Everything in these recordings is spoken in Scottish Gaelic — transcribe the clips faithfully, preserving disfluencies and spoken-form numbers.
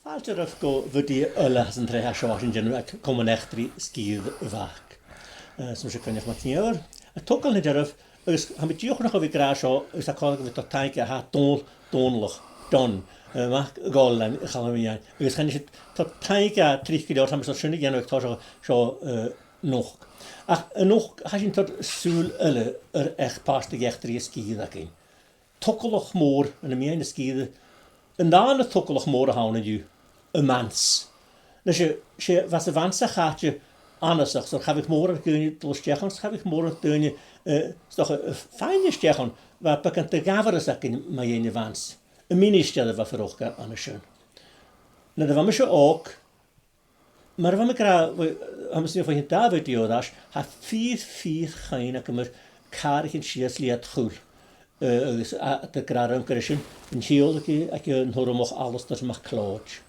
Fàilte oirbh gu bhideo eile às an t-sreath seo a tha sinn a' dèanamh aig Comann Eachdraidh Sgìre a' Bhac. Eh, 's mise Coinneach MacÌomhair. A' togail na dearbh, agus tha mi dìreach a' dol a bhith seo, agus tha còir gu bhith toirt taing dha Dòmhnall, Dòmhnallach, Don, eh, MacDhòmhnaill, a' Chaluim Iain. Agus chan eil sinn a' toirt taing dha tric gu leòr, tha mi airson sin a dhèanamh aig toiseach seo, eh, a-nochd. Ach a-nochd, tha sinn a' toirt sùil eile air each-, pàirt de dh'eachdraidh an sgìre againn. Togalach mòr ann am meadhan na sgìre, an dàrna togalach mòr a th' ann an-diugh, am Mansa. Nise, 's e, bha sa Mhansa àite annasach, 's cha bhiodh mòran dhaoine a' dol a-steach ann, 's cha bhiodh mòran dhaoine, eh, 's dòcha, a' faighinn a-steach ann, bha beagan de dh'amharas againn mu dheidhinn a' Mhansa. Am ministear a bha a' fuireach ann an sin. Nuair a bha mise òg, mar a bha mi ag ràdh, bha, tha mi a' smaoineachadh bho chionn dà bhideo air ais, tha fìor, fìor chuimhne agam air càraichean sìos Leathad Chuil, eh, agus a, a, ag ràdh rium gur e sin an teaghlach aig, aig an t-Urramach Alasdair MacLeòid.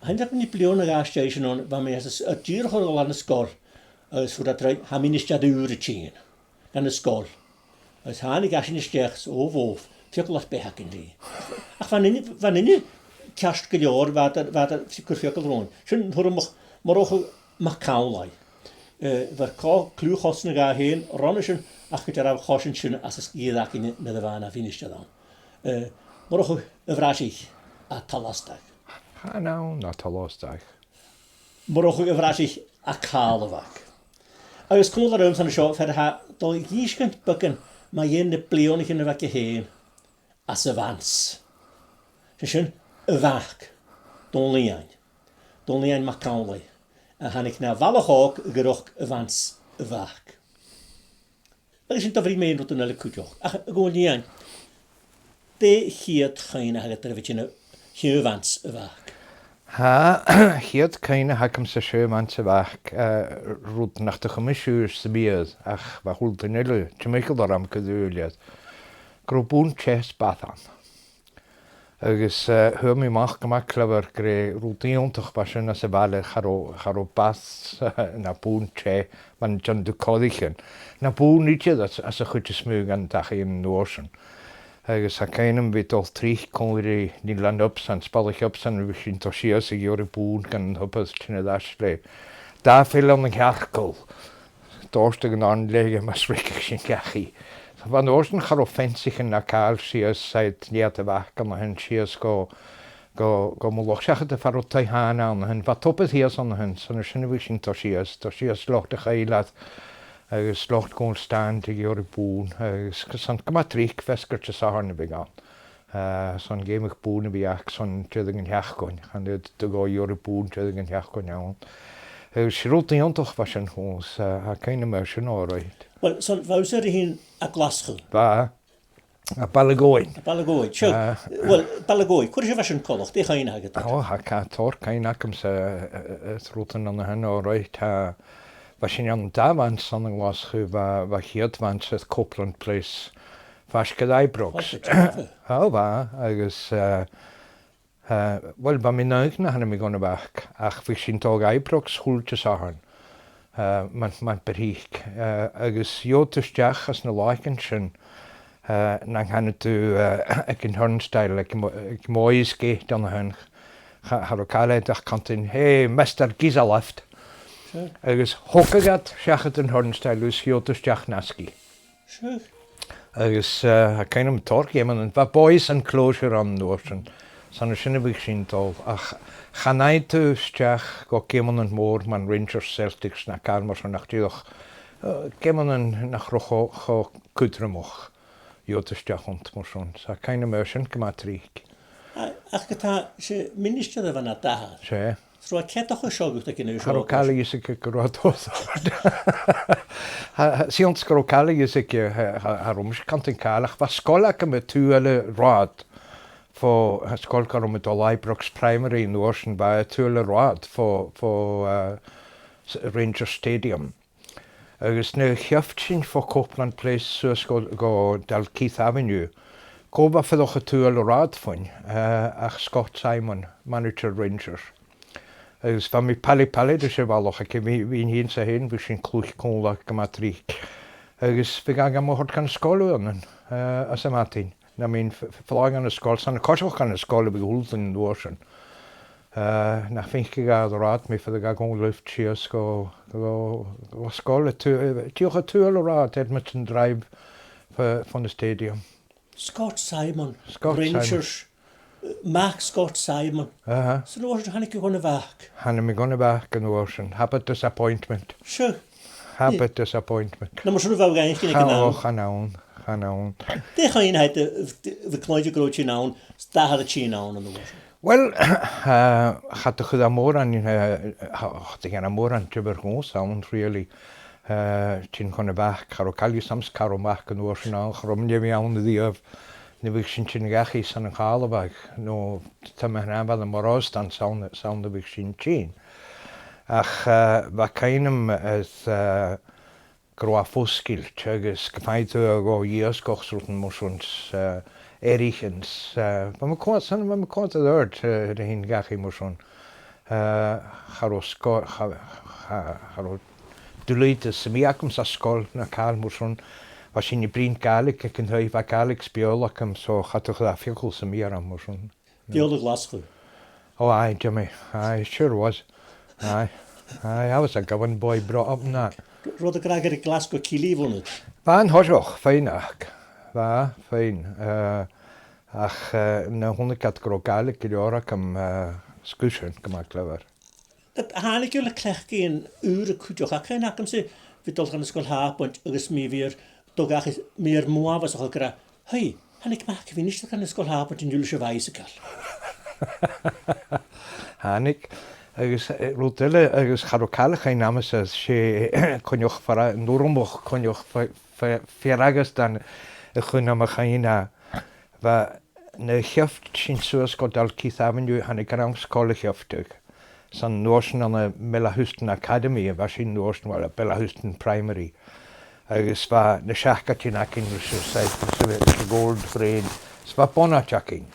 Tha e nar n-, bliadhna no dhà às dèidh sin ann, bha mi às, a, dìreach air a dhol dhan sgoil, agus fhuair iad ràdh, tha ministear ùr a' tighinn dhan sgoil. Agus thàinig esan a-steach 's, o bhò, feuch an leig beatha againn ri. Ach bha an duine, bha an duine ceart gu leòr, bha iad, bha iad a' cur feagal romhainn. Sin an t-Urramach Murchadh MacAmhlaigh. Eh, bha cò-, cliù-chosnadh dha fhèin roimhe sin, ach gu dearbh choisinn sin às an sgìre againne nuair a bha e na mhinistear ann. Eh, Murchadh a' Bhrasaich à Tolastadh. Chan ann à Tolastadh. Murchadh a' Bhrasaich à Càrlabhagh. Agus còmhla rium-sa an seo, fear a tha a' dol a dh'innse dhuinn beagan mu dheidhinn na bliadhnaichean a bh' aige fhèin anns a' Mhansa. 'S e sin a' Bhac, Dòmhnall Iain. Dòmhnall Iain MacAmhlaigh, a thàinig na bhalach òg a dh'fhuireach a' Mhansa a' Bhac. Agus sin, do bhrìgh mi aon rud eile cuideachd. Ach, a Dhòmhnaill Iain, dè a' chiad chuimhne a th' agad air a bhith a' tighinn a, tighinn a Mhansa a' Bhac? Tha, a' chiad chuimhne a th' agamsa a' tighinn a Mhansa a' Bhac, eh, rud nach do chuimhnicheas tu sam bith, ach bha a h-uile duine eile timcheall orm gu dùil air. Gun robh bùrn teth is bath ann. Agus, eh, fhuair mi a-mach gu math clever gur e rud iongantach a bha sin anns a' bhaile, cha robh, cha robh bath no bùrn teth, mar a dhèanadh tu corraichean, no bùrn idir anns, anns a' chuid as motha dhen dachaighean an uair sin. Agus tha cuimhn' agam a bhith a' dol tric còmhla ri Nìll an Obsan, 's Balaich Obsan, a bhiodh sinn a' dol sìos a dh'iarraidh bùrn dhan an tobar is tighinn air ais le dà pheilear nan cearcall. Dòirteadh an aon leth mas ruigeadh sinn dhachaigh. Bha an uair sin cha robh feansaichean no càil sìos said Leathad a' Bhac an sin sìos gu, gu, gu Mullach, seachad air far an robh Taigh Sheáin an sin. Bha tobar shìos an sin, 's an uair sin a bhiodh sinn a' dol sìos, dol sìos Loch a' Chaolais agus Loch Ghobhal Stan a dh'iarraidh bùrn, agus gu, 's ann gu math tric feasgar Disathairne a bhiodh ann. Eh, 's ann geamaichean bùirn a bhiodh aca 's ann deireadh an t-seachdain. Chan eil thu ag iarraidh bùrn deireadh an t-seachdain ann. Agus 's e rud iongantach a bha sin dhòmhsa, eh, tha cuimhn' agam air sin alright. Uill, 's ann, bha thusa air a thighinn à Glaschu. Bha. À Baile Ghobhainn. À Baile Ghobhainn, sure. Ah. Uill, Baile Ghobhainn, ciamar a bha sin coltach, dè chuimhne a th' agad air? Ò, tha, tha tòrr cuimhne agamsa, eh, eh, eh, air rudan an sin, alright, tha, bha sinn ann an dà mhansa ann an Glaschu, bha, bha a' chiad mhansa air Copeland Place, faisg air Ibrox. Faisg air Ibrox. Ò, bha, agus, eh, eh, uill, bha mi naoi nuair a thàinig mi gun a' Bhac, ach bhiodh sinn a' dol gu Ibrox a h-uile Disathairne, eh, mar, mar bu trice, eh, agus gheibheadh tu a-steach anns na làithean sin, eh, nan canadh tu, eh, aig an turnstile, aig mo-, aig Moy's Gate an sin, cha, cha robh càil air ach cantainn, "Hey, mister, gi's a lift." Sure. Agus thogadh iad seachad an turnstile agus gheibheadh tu a-steach an-asgaidh. Sure. Agus, eh, tha cuimhn' agam tòrr gheamannan, bha Boys' Enclosure ann an uair sin, 's ann an sin a bhiodh sinn a' dol, ach chan fhaigheadh tu a-steach gu geamannan mòra mar Rangers Celtics no càil mar sin, ach dìreach, eh, geamannan nach robh cho, cho cudromach. Gheibheadh tu a-steach ann mar sin. 'S tha cuimhn' agam air sin gu math tric. A-, ach ge-tà, 's e ministear a bh' ann an dà-rìribh. 'S e. 'S an robh e ceadaichte seo dhut aig an aois seo? Cha robh càil a dh'fhios aige gun robh e a' dol. Tha, tha, 's ann 's gun robh càil a dh'fhios aige, tha, tha, cha robh mise a' cantainn càil, ach bha sgoil agam air taobh eile an rathaid. Bho, tha sgoil gun robh mi a' dol, Ibrox Primary an uair sin, bha e air taobh eile an rathaid bho, bho, eh, s-, Rangers Stadium. Agus nuair a shift sinn bho Copeland Place suas gu, gu Dalkeith Avenue, cò bha a' fuireach air taobh eile an rathaid dhuinn, eh, ach Scott Simon, manaidsear Rangers. Agus bha mi pally pally ris a' bhalach aige, bha, bha mi fhìn 's e fhèin, bha sinn a' cluich còmhla gu math tric. Agus bhiodh e gam thoirt dhan sgoil uaireannan, eh, anns a' mhadainn. I mean, f-, f-, falbh dhan an sgoil, 's ann a' coiseachd dhan an sgoil a bhiodh thu an uair sin. Eh, nach fhaiceadh tu an rathad, ma bhiodh tu a' dol gu lift sìos gu, gu, gu sgoil a' tu-, eh, dìreach a' tuath an rathaid, Edmiston Drive, fa-, fon a' stadium. Scott Simon, Scott Simon. Rangers, eh, mac Scott Simon. Aha. 'S an uair sin thàinig thu gun a' Bhac. Thàinig mi gun a' Bhac an uair sin. Happy disappointment. Sure. Happy disappointment. No mar sin a bha thu ag ràdh, chan ann. Cha-, o, chan ann, chan ann. Dè chaidh a-nis, eh, bha cloinn gu robh thu a' tighinn ann, 's dè thachair a' tighinn ann an uair sin? Well, eh, cha do chuir e mòran, eh, cha, cha do dhèanadh e mòran dìomhair dhòmhsa ann, really. Eh, tighinn chun a' Bhac, cha robh cailleach sam bith, cha robh mac an uair sin ann, cha robh mi ann a-riamh. Nuair a bhiodh sinn a' tighinn dhachaigh 's ann an Càrlabhagh, no, tha mi a' smaoineachadh, Moireasdan, 's ann, 's ann a bhiodh sinn a' tighinn. Ach, eh, bha cuimhne agam air, eh, gu robh e fosgailte agus gum faigheadh tu a dhol a dh'iasgach 's rudan mar sin, eh, èiridhean, eh, bha mi a' coimhead, 's ann, bha mi a' coimhead air adhart, eh, nuair a thigeadh mi dhachaigh mar sin. Eh, cha robh sgo-, cha, cha, cha robh dlùth sam bith agam sa sgoil no càil mar sin. Bha sinn a' bruidhinn Gàidhlig aig an taigh, bha Gàidhlig is Beurla agam, so cha do chuir e feagal sam bith orm mar sin. Beurla Ghlaschu? Oh, aye, Jimmy. Aye, sure was. Aye. Aye, I was a Govan boy brought up in that. Robh do ghràdh air Glasgow cilleadh bhon ud? Bha an toiseach, fhèin ach. Bha, fhèin. Eh, ach, eh, nuair a chunnaic iad gu robh Gàidhlig gu leòr agam, eh, sguir sin gu math clever. Thàinig thu le cleachdaidhean ùra cuideachd, ach cuimhne agamsa, bhith dol dhan an sgoil Shàbaid agus mi bhith air dol dhachaigh, mi air m' uabhasachadh ag ràdh, "Hey, thàinig mac a' mhinisteir dhan an sgoil Shàbaid an-diugh leis a' bhaidhsagal." Thàinig, agus, eh, rud eile, agus cha robh càil a' chuimhne agamsa, 's e Coinneach Fara-, an Urramach Coinneach Fa-, Fa-, Fearghasdan a chunna mi, a' chuimhne. Bha, nuair a shift sinn suas gu Dalkeith Avenue, thàinig an rann sgoile a shiftadh. 'S ann an uair sin ann am Bellahouston Academy a bha sinn an uair sin, well, Bellahouston Primary. Agus bha na seacaidean againn leis a', leis a', leis a' ghold braid. 'S bha bonaid againn.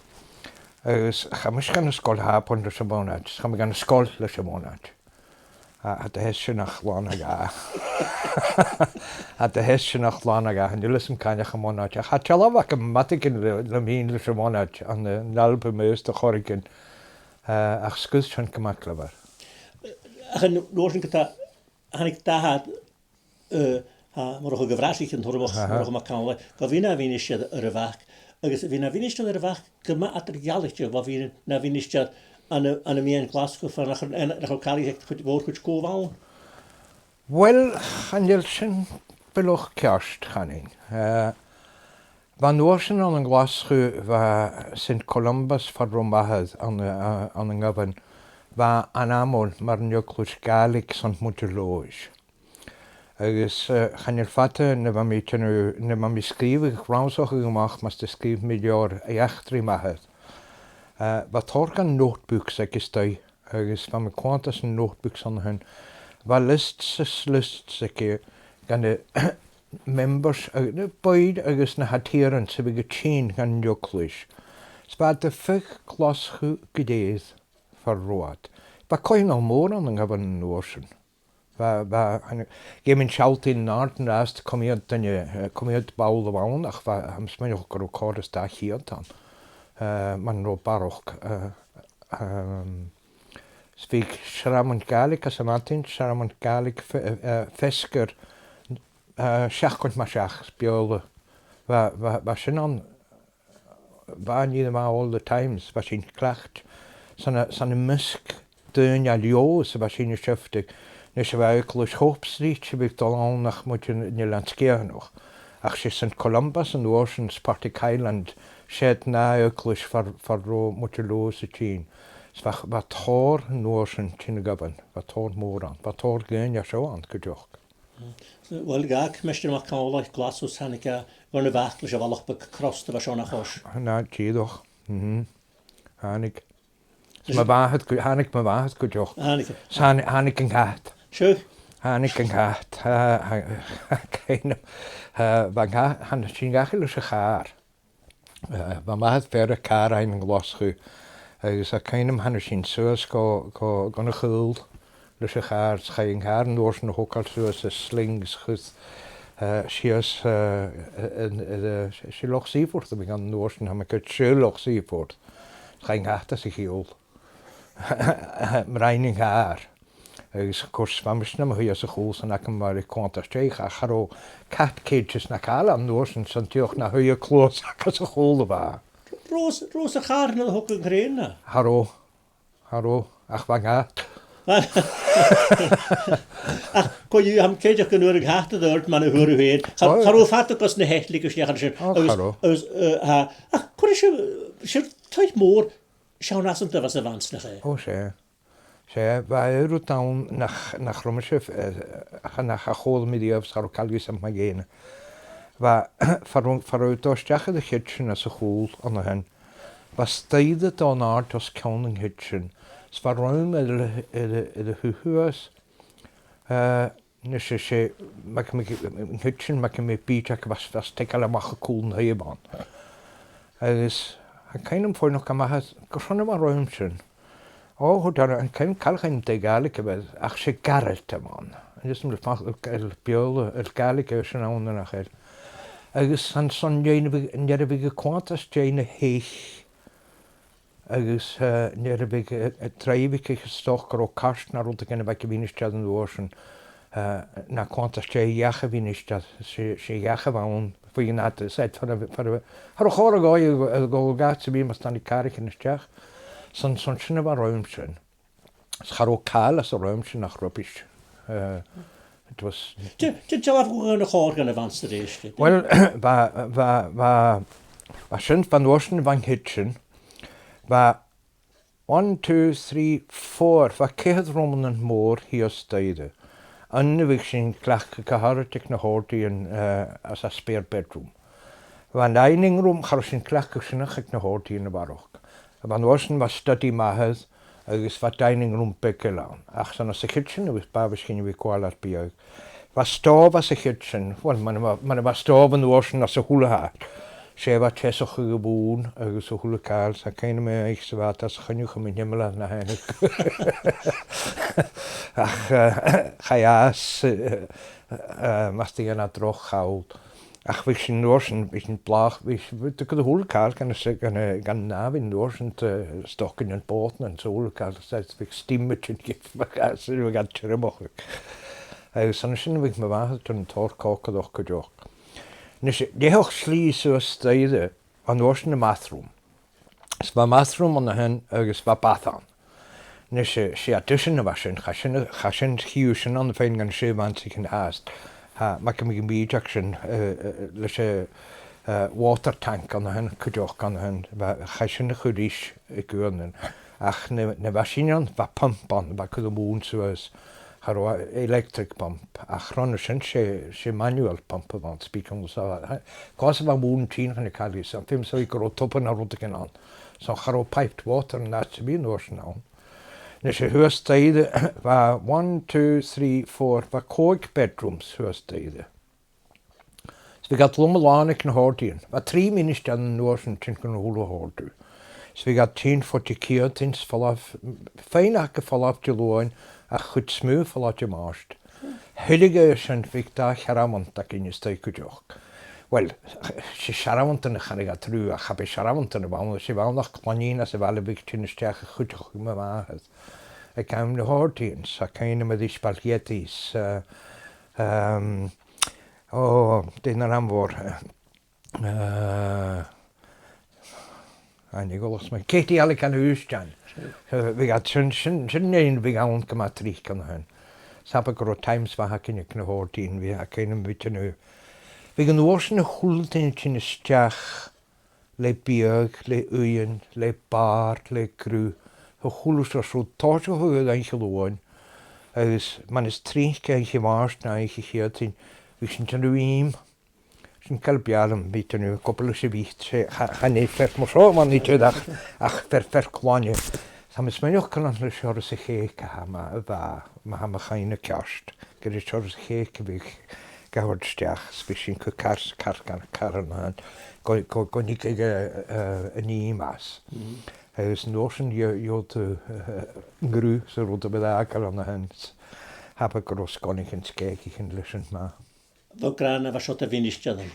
Agus chaidh mise dhan an sgoil Shàbaid leis a' bhonaid. 'S chaidh mi dhan an sgoil leis a' bhonaid. A, cha do sheas sin ach là no dhà. Cha do sheas sin ach là no dhà. Chan eil fhios agam càit an deach am bonaid. Ach tha dealbh agam madainn le, le mi fhìn leis a' bhonaid ann an, eh, an album aosta a' chòrr againn. Eh, ach sguir sin gu math clever. Ach an uair sin, ge-tà, thàinig d' athair, eh, tha, mar a thuirt thu, gu Bhrasaich an t-Urramach, aha, Urramach MacAmhlaigh, gu bhith na mhinistear air a' Bhac, agus bhith na mhinistear air a' Bhac gu math eadar-dhealaichte bho bhith na mhinistear ann an, ann am meadhan Ghlaschu, far nach, nach robh càil aig a' chuid, mhòr-chuid cò bh' ann. Well, chan eil sin buileach ceart, chanainn. Eh, bha an uair sin ann an Glaschu, bha Saint Columba's far an robh m' athair ann, eh, ann an Govan, bha e ainmeil mar an eaglais Ghàidhlig san muinntir Leòdhais. Agus, eh, chan eil fada nuair a bha mi a' dèanamh, nuair a bha mi a' sgrìobhadh, rannsachadh a-mach mus do sgrìobh mi leabhar eachdraidh m' athar. Eh, bha tòrr dhen notebooks aige a-staigh, agus bha mi a' coimhead anns na notebooks an sin. Bha lists is lists aige dha na members, eh, na buill agus na h-adherents a bhiodh a' tighinn dhan eaglais. 'S bha iad a' fuireach Glaschu gu lèir far an robh iad. Bha coitheanal mòr ann an Govan an uair sin. Bha, bha, chan, ged a bha mi a' sealltainn an-àird an-dràsta, cò mheud duine, eh, cò mheud ball a bh' ann, ach bha, tha mi a' smaoineachadh gun robh còrr is dà cheud ann. Eh, mar an robh barrachd, eh, ehm, 's bhiodh searmon Gàidhlig anns a' mhadainn, searmon Gàidhlig fe-, eh, eh, feasgar, eh, seachdain mu seach, 's Beurla. Bha, bha, bha sin ann, bha an nì a bha all the times, bha sinn a' cleachdadh 's ann a, 's ann am measg daoine à Leòdhas a bha sinn a' seifteadh. A-nis, bha Eaglais Hope Street a bhiodh a' dol ann ach muinntir an Eilein Sgitheanach. Ach 's e Saint Columba's an uair sin is Partick Highland, 's iad na eaglais far, far an robh muinntir Leòdhais a' tighinn. 'S bha, bha tòrr an uair sin a' tighinn a Govan, bha tòrr mòr ann, bha tòrr dhaoine à seo ann cuideachd. Uill, dh'fhàg Maighstir MacAmhlaigh Glaschu 's thàinig e gun a' Bhac leis a' bhalach beag crosta a bha seo na chois. Tha, dìreach. Mhm. Thàinig. Is mo mhàthair gu-, thàinig mo mhàthair cuideachd. Thàinig. 'S thàin-, thàinig an cat. Sure. Thàinig an cat. Tha, tha, tha cuimhne agam, tha, bha an cat, thàinig sinn dhachaigh leis a' chàr. Eh, bha m' athair a' faighinn càr fhaighinn ann an Glaschu, agus tha cuimhne agam thàinig sinn suas gu, gu, gun a' chaol leis a' chàr, 's chaidh an càr an uair sin a thogail suas a slings, chuir, eh, sìos, eh, an, an, eh, 's e Loch Seaforth a bh' ann an uair sin, tha mi a' creidsinn, 's e Loch Seaforth. Chaidh an cat às a chiall. Maraon an càr. Agus, of course, bha mise nam shuidhe sa chùl 's an agam mar a chunnaic mi, ach cha robh cat cages no càil ann an uair sin, 's an t-eòlach na shuidhe cluasan aca sa chùl a bha. An robh, an robh a' chàr na thog an crèan? Cha robh, cha robh, ach bha an cat. Ach, co-dhiù, tha mi cinnteach gun d' fhuair an cat a dh'oirt mar a fhuair thu fhèin. Cha, cha robh fada gus na h-eathraichean a-steach an sin. Ò, cha robh. Agus, eh, tha, ach, cuiridh sibh, sibh, taigh mòr, seann fhasanta a bh' anns a' mhansa, nach e? Ò, 's e. 'S e, bha aon rud ann nach, nach robh mise, eh, ach nach, cha chuala mi riamh, 's cha robh càil a dh'fhios agam mu dheidhinn. Bha, far an, far an robh thu a' dol a-steach air a' chidsin anns a' chùl an sin, bha staidhre dhen àird os cionn a' chidsin, 's bha rùm air, air, air a h-uile taobh. Eh, Nise, 's e, mar gum biodh, an cidsin, mar gum biodh bìdeag a bha, bha a' tighinn a-mach à cùl an taighe ann. Agus tha cuimhn' agam faighneachd a-mach às, carson a bha an rùm sin. Ò, thuirt e, an cuimhn' càil a chì mi de Ghàidhlig a bh' ann, ach 's e Garailt a bh' ann. Agus an rud fhathast, air Beurla, air Gàidhlig a bha sin ann, nach eil. Agus an sin, nuair a bhiodh, nuair a bhiodh thu a' cunntas dè na h-eich, agus, eh, nuair a bhiodh, eh, eh, treabhadh aig a' stoc gun robh cairt no rudeigin a bhiodh a' mhinistear an uair sin, eh, na cunntas dè each a mhinistear, 's e, 's e each a bh' ann, faoin àm, 's e, far a, far a, far a chòrd e gu, gu, gu gach a bhith mas tàinig càraichean a-steach. 'S an, 's an sin a bha an rùm sin. 'S cha robh càil às an rùm sin ach rubbish. Eh, it was... Dè, dè, dè bha a' chòrr dhen a' mhansa a-rèist? Well, bha, bha, bha, bha sin, bha an uair sin, bha an cidsin. Bha one, two, three, four, bha ceithir rùmannan mòr shìos staidhre. Aon a bhiodh sinn a' cleachdadh gu h-àraid aig na h-òrdaighean, eh, anns a' spare bedroom. Bha an dining room, cha robh sinn a' cleachdadh sin ach aig na h-òrdaighean a bharrachd. Bha an uair sin, bha study m' athar, agus bha dining room beag eile ann. Ach 's ann anns a' chidsin a bha, b' àbhaist dhuinn a bhith a' gabhail ar biadh. Bha stòbh anns a' chidsin, well, mar a bha, mar a bha stòbh an uair sin anns a h-uile h-àite. 'S e a bha a' teasachadh a' bhùirn agus a h-uile càil, 's tha cuimhn' agam air a' chidsin a bha a' tighinn a-mach à an àm ud. Ach, eh, chaidh às, eh, eh, mas e na droch chall. Ach bhiodh sinn an uair sin, bhiodh sinn blàth, bhiodh, bhiodh tu a' cur a h-uile càil gun a, gun a, gun an àmhainn an uair sin, eh, stocainnean, bòtannan 's a h-uile càil, 's bhiodh steam a' tighinn, 's bhiodh e a' tiormachadh. Agus an sin bhiodh mo mhàthair a' dèanamh tòrr còcaireachd cuideachd. Nise, leathadh slighe suas staidhre, an uair sin am bathroom. 'S bha am bathroom an sin agus bha bath ann. Nise, 's e, 's e addition a bha sin, chaidh sin, chaidh sin, chì thu sin ann fhèin gun a' mhansa fhathast. Tha, mar gum biodh am bìdeag sin, eh, eh, leis a', eh, water tank an sin, cuideachd an sin, bha, chaidh sin a chur ris aig aon àm. Ach nuair, nuair a bha sinn ann, bha pump ann, bha a' cur am bùrn suas, cha robh electric pump, ach ron a sin 's e, 's e manual pump a bh' ann, speaking of, so, eh, cò às a bha am bùrn a' tighinn chun na calaidh, so, feumaidh sinn a bhith gu robh tobann no rudeigin ann. So cha robh piped water an àite a bh' ann an uair sin ann. Nise, shuas staidhre, bha one, two, three, four, bha còig bedrooms shuas staidhre. 'S bhiodh iad loma-làn aig na h-òrdaighean. Bha trì ministearan an uair sin a' tighinn chun a h-uile h-òrdugh. 'S bhiodh iad a' tighinn fo Diciadain 's falbh, faighneachd a' falbh Diluain ach a' chuid as motha a' falbh Dimàirt. Thuilleadh air sin bhiodh dà shearbhant againn a-staigh cuideachd. Well, 's e searbhantan a chanadh iad riutha, ach cha b' e searbhantan a bh' ann, 's e a bh' ann ach cloinnean às a' bhaile a bhiodh a' tighinn a-steach a chuideachadh mo mhàthair aig àm na h-òrdaighean, 's tha cuimhn' agam air Iseabail Gheadaidh, eh, ehm, ò, dè an t-ainm a bh' oirre, eh, eh, an e Gulach 's mi, Katie Alec an Uisdean. So, bhiodh iad sin, sin, sin an fheadhainn a bhiodh ann gu math tric an sin. 'S dòcha gun robh times math againn aig na h-òrdaighean, bhiodh, tha cuimhn' agam, bhiodh an uair sin a h-uile duine a' tighinn a-steach le biadh, le uighean, le bàrr, le gruth, a h-uile seòrsa rud, tòiseachadh aig oidhche Luain, agus mar as trice aig oidhche Mhàrt no aig oidhche Chiadain, bhiodh sinn a' dèanamh ìm. Sin càil beatha leam, bhiodh tu a' dèanamh cupla 's a bhiodh, 's e, cha, chan e fear mar seo a bh' ann idir ach, ach fear, fear cloinne. Tha mi a' smaoineachadh gur ann leis an seòrsa chèic a tha mi, a bha, ma tha mo chuimhne ceart, gur e seòrsa chèic a bhiodh ga thoirt a-steach, 's bhiodh sinn a' cur car, car, car, car an sin, gu, gu, gun tigeadh, eh, an ìm às. Mm. Agus an uair sin, gheibh, gheibheadh tu, eh, gruth 's a rud a bha a' fàgail an sin, 's dòcha gun robh sgonaichean 's cèicichean leis an sin math. bha gràin a bha seo a' bhith a' nist ann.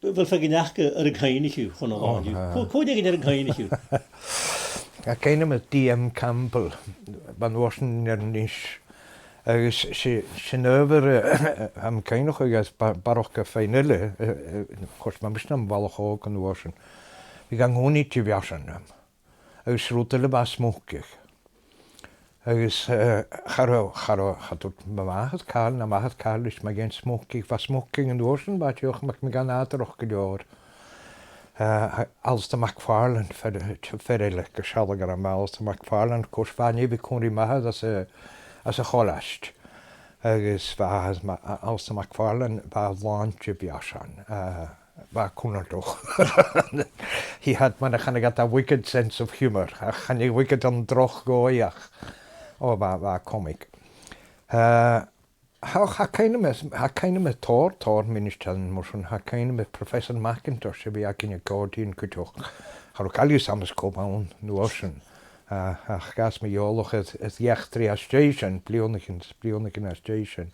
Bheil feadhainn aca air an cuimhneachadh chun an làthair? Cò, cò an fheadhainn air an cuimhneachadh? Tha cuimhne agam air D M Campbell, bha an uair sin air Nis. Agus 's e, 's e an adhbhar, eh, tha mi a' cuimhneachadh agus ba-, barrachd air feadhainn eile, eh, eh, of course, bha mise nam bhalach òg an uair sin. Bhiodh an-còmhnaidh dibhearsan ann. Agus 's e rud eile a bha smoking. Agus, eh, cha robh, cha robh, cha tuirt mo mhàthair càil, no m' athair càil ris mu dheidhinn smoking, bha smoking an uair sin, bha e dìreach, bha mi ga nàdar gu leòr. Eh, Alasdair MacPhàrlain, fear, fear eile gu sealladh air am Alasdair MacPhàrlain, of course, bha e na bhith còmhla ri m' athair às a, às a' cholaiste. Agus bha, ma-, Alasdair MacPhàrlain, bha e làn dibhearsan, eh, bha e cunnartach. He had, mar a chanadh iad, a wicked sense of humour. Ach chan e wicked ann an droch dhòigh ach, o, bha, bha e comic. Eh, tha, tha cuimhne agam, tha cuimhne agam air tòrr, tòrr ministearan mar sin, tha cuimhne agam air Professor Mackintosh a bha againn a' Gàirdean cuideachd. Cha robh càil dhiubh sam bith cò bh' ann an uair sin. Eh, ach dh'fhàs mi eòlach air, air eachdraidh às dèidh sin, bliadhnaichean, bliadhnaichean às dèidh sin.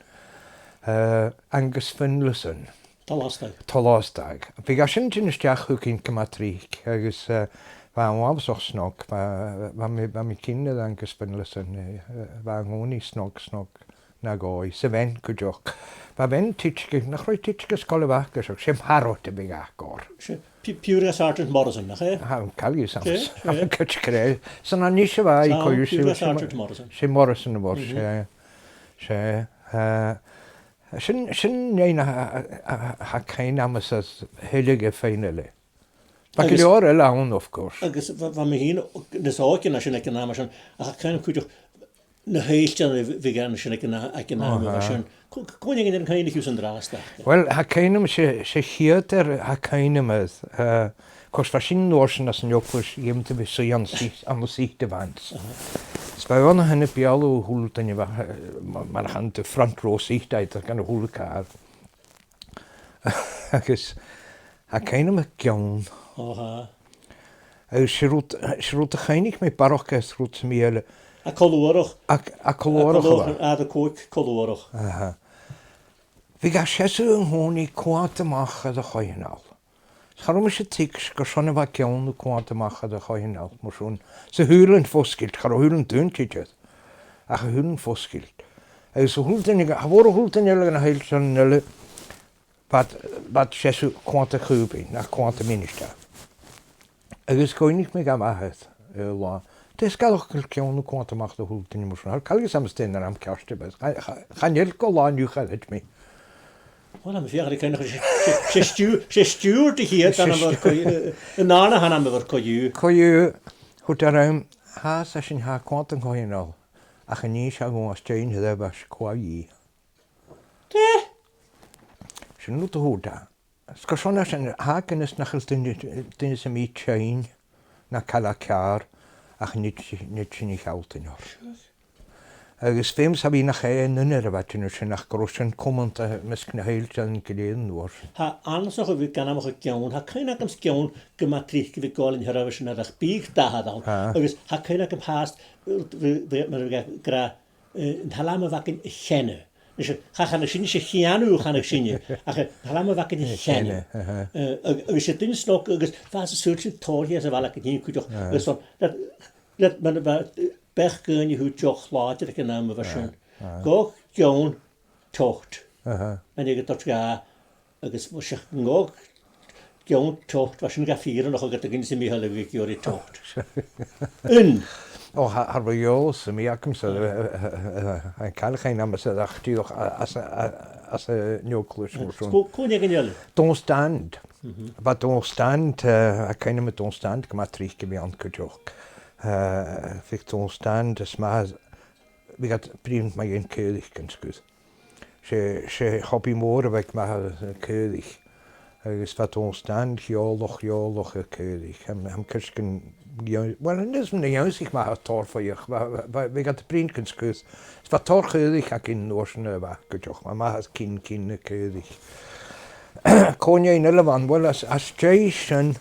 Eh, Angus Finlayson. Tolastadh. Tolastadh. Bhiodh e sin a' tighinn a-steach thugainn gu math tric, agus, eh, bha e uabhasach snog, bha, bha mi, bha mi cinnteach air Angus Finlayson, eh, eh, bha e an-còmhnaidh snog, snog na dhòigh, 's a bhean cuideachd. Bha a bhean tidsear, nach robh i tidsear sgoile a' Bhac, 's e, 's e Parrot a bhiodh aca oirre. 'S e Pi-, Piuthar Sergeant Morrison, nach e? Tha, càil dhiubh sam bith. 'S e, 's e. Càit cre-, 's ann a-nis a bha i, càil dhiubh, 's e, 's e Sergeant Morrison. 'S e Morrison a bh' oirre, 's e, 's e, eh, sin, sin an fheadhainn a, a, a, a tha cuimhne agam às a h-uile feadhainn eile. Bha gu leòr eile ann, of course. Agus bha, bha mi fhìn nas òige na sin aig an àm sin, ach tha cuimhne agam cuideachd na h-èildearan a bh-, bhiodh ann sin aig an a-, aig an àm a bha sin. Cò, cò, cò an fheadhainn a tha cuimhne agad an-dràsta? Well, tha cuimhne agam, 's e, 's e a' chiad fhear a tha cuimhne agam, eh, of course, bha sinn an uair sin anns an eaglais, dh'fheumadh tu bhith suidhe ann an sih-, ann an sìthe a' mhansa. Is bha e ann an sin a' beulaibh a h-uile duine, bha, eh, ma-, mar a chanadh tu front row seat, aig, aig a h-uile càil. Agus tha cuimhne agam air geann. O, tha. Agus 's e rud, 's e rud a chuimhnich mi barrachd air rud sam bith eile. A' cholùrach. A', a' cholùrach, a' cholùrach, a' còig cholùrach. Aha. Bhiodh e a' seasamh an-còmhnaidh a' coimhead a-mach air a' choitheanal. Cha robh mise a' tuigsinn carson a bha geann a' coimhead a-mach air a' choitheanal, mar sin. 'S a shùilean fosgailte, cha robh shùilean dùinte idir. Ach a shùilean fosgailte. Agus a h-uile duine, cha mhòr a h-uile duine eile dha na h-èildearan eile, bha iad, bha iad a' seasamh a' coimhead air chùbainn, no a' coimhead air ministear. Agus chuimhnich mi gu math air, eh, là. Dè as coireach gu bheil geann a' coimhead a-mach air a h-uile duine mar sin. Tha càil dhiubh sam bith a' tighinn orm ceart a bheith. Cha, cha, chan eil gu là an-diugh, cha chreid mi. Uill, tha mi a' feuchainn ri cuimhneachadh, 's e, 's e, 's e Stiù-, 's e Stiùbhart a th' iad, an ainm a bh' air co-, eh, an dàrna h-ainm a bh' air co-dhiù. Co-dhiù, thuirt e rium, tha, 's e sin, tha e a' coimhead air a' choitheanal, ach chan innis e dhomh às dèidh an t-sreath a bha seo cò a bh' ann. Dè? Sin rud a thuirt e. 'S carson a tha sin, tha cuimhne agam nach eil duine, duine sam bith a' tighinn no caileag ceàrr ach an tèid, an tèid sinn a shealltainn oirre. Agus feumaidh 's e a bhith nach e an duine a bha a' dèanamh sin ach gun robh sin cumanta am measg na h-èildearan gu lèir an uair sin. Tha e annasach a bhith gan ainmeachadh geann, tha cuimhne agam 's geann gu math tric a bhith a' gabhail an t-sreath sin air ach bhiodh dà thaobh ann. Tha. Agus tha cuimhne agam fhathast, bha, bha, mar a bha e ag ràdh, eh, an t-Alba a bh' againn a cheana. Is e, cha chanadh sinne, 's e a cheann a chanadh sinne, ach, eh, an t-Alba a bh' againn a cheana. A cheana, aha. Eh, ag-, agus 's e duine snog agus bha e a' saoilsinn tòrr shìos a' bhaile againn fhìn cuideachd. Aha. Agus bha, le, le, mar a bha, eh, beachd dhaoine a thaobh deoch làidir aig an àm a bha sin. Aha, aha. Gabh geann, teocht. Aha. An dèidh toirt dha, agus bha seo an gabh geann, teocht, bha sin ga fìreanachadh gu dè gin sa mhìos a bha ag iarraidh teocht. In! O, tha, tha eòlas sam bith agamsa, eh, eh, eh, eh, an càil a chuimhne agam-sa, ach dìreach a-, às a, a-, às an eaglais mar sin. Cò, cò an fheadhainn eile? Don't stand. Mhm. Bha don't stand, eh, tha cuimhne agam air don't stand gu math tric a bhith ann cuideachd. Eh, bhiodh don't stand, is math, bhiodh iad a' bruidhinn mu dheidhinn caoraich gun sgur. 'S e, 's e hobby mòr a bh' aig m' athair air caoraich. Agus bha don't stand eòlach, eòlach air caoraich. Tha, tha mi cinnteach gun, well, chan eil fhios 'm an do dh'ionnsaich m' athair tòrr bhuaithe, bha, bha, bha, bhiodh iad a' bruidhinn gun sgur. Is bha tòrr chaoraich againn an uair sin air a' Bhac cuideachd, bha m' athair cinn, cinn air caoraich. Cò an fheadhainn eile a bh' ann, well, às, às dèidh sin,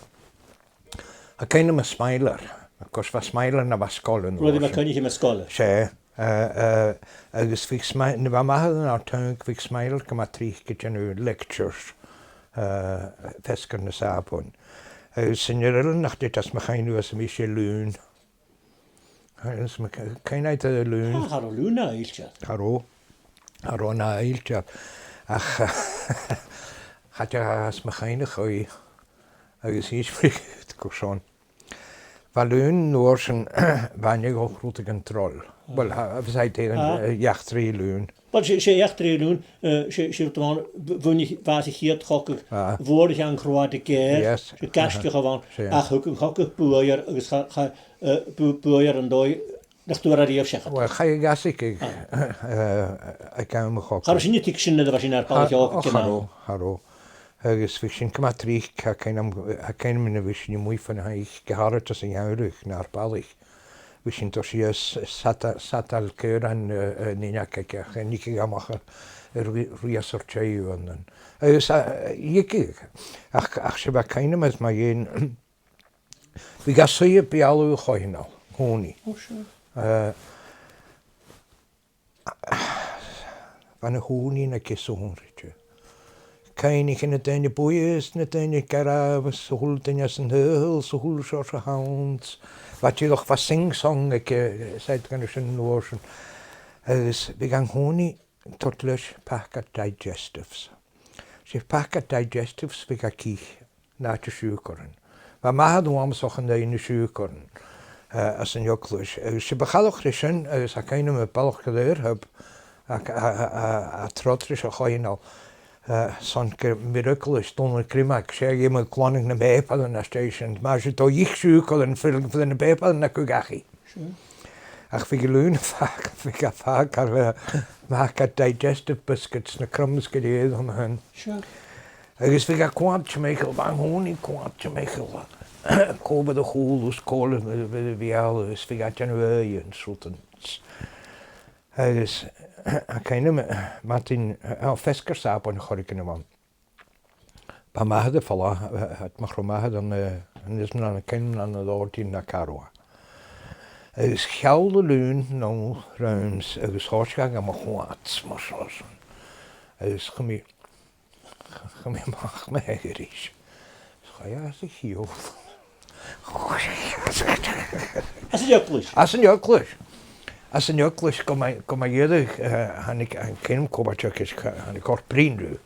tha cuimhne agam air Smiler. Of course, bha Smiler na bha sgoile an uair sin. Ruairidh MacCoinnich na bha sgoile. 'S e. Eh, eh, agus bhiodh Smi-, nuair a bha m' athair ann an Àird Theanga, bhiodh Smilear gu math tric a' dèanamh lectures, eh, feasgar na Sàbaind. Agus an uair eile nach tèid às mo chuimhne, 's e, bha mise Lùn. Agus ma-, cuimhne agad air Lùn? Ah, cha robh Lùn na fhillte. Cha robh. Cha robh na fhillte. Ach, cha tèid às mo chuimhne e. Agus is mi gu son. Bha Lùn an uair sin, bha e a' dol a dh'ochraid aig an troll. Well, tha, bha e a' dèanamh, eh, eachdraidh Lùn. Well, 's e, 's e eachdraidh Lùn, eh, 's e, 's e rud a bh' ann, bh-, bhuineadh, bha e a' chiad chogadh mhòr a th' ann an Cruaidh de Gèir, 's e gaisgeach a bh' ann, ach thug an cogadh buaidh air agus cha, cha, eh, bu-, buaidh air an dòigh nach d' fhuair e riamh seachad. Well, chaidh a ghaisgeach, eh, aig àm a' chogaidh. Cha robh sinne a' tuigsinn nuair a bha sinn nar balaich òga gu leòr. Cha robh, cha robh. Agus bha sinn gu math tric, tha cuimhn' agam, tha cuimhn' agam nuair a bha sinn a-muigh fon thaigh, gu h-àraid anns an gheamhradh nar balaich. Bha sinn a' dol sìos, s-, sada-, sadail caoraich, eh, eh, an uinneig aige, ach, eh, an tigeadh e a-mach air, air ri-, rias ar tè uaireannan. Agus, eh, thigeadh, ach, ach 's e bha cuimhn' agam mu dheidhinn, bhiodh e a' suidhe beulaibh a' choitheanail, a' chùnaidh. Ò, sure. Eh, bha na h-ùghdaran aige sònraichte. Cuimhnicheadh na daoine buidhe is na daoine garbh is a h-uile duine san t-saoghal, is a h-uile seòrsa hounds. Bha dìreach, bha sing-song aige, eh, said gun a sin an uair sin. Agus bhiodh an cùnaidh a' toirt leis packet digestives. 'S e packet digestives a bhiodh e ag ithe, an àite siùcaran. Bha m' athair uabhasach an aghaidh na siùcaran, eh, anns an eaglais. Agus 's e bu chòir dhomh sin, agus tha cuimhn' agam a' bhalach gu lèir, ach, a, a, a, a' trod ris a' choitheanail, eh, son gu robh m' eaglais, Dòmhnall Grimmeag, 's e a dh'fheumadh glanadh nam pàipearan às dèidh sin. Mar sin, dà dh'ith siùcaran, feumaidh, feumaidh na pàipearan a chur dhachaigh. Sure. Ach bhiodh Lùn a' fàg-, bhiodh e a' fàgail, eh, packet digestive biscuits, na crumbs gu lèir an sin. Sure. Agus bhiodh e a' coimhead timcheall, bha an cùnaidh a' coimhead timcheall, cò bha air a chùlaibh is cò bha air a bheulaibh, is bhiodh e a' dèanamh aoighean is rudan. Agus, tha cuimhn' agam, madainn, eh, feasgar Sàbaind a chuireadh e a-mach. Bha m' athair a' falbh, eh, eh, mo chrom athair an, eh, an is na, an ceann an, an Lòrdain na Carwa. Agus sheall Lùn no Rams agus thòisich e gam choimhead mar seo. Agus chùm mi, chùm mi a-mach mo thè a-rithist. Is chaidh e às a chiall. Às an eaglais? Às an eaglais. Às an eaglais, gu math, gu math dheireadh, eh, thàinig, an ceann còmhpairt agus thàinig còrr bruidhinn riutha.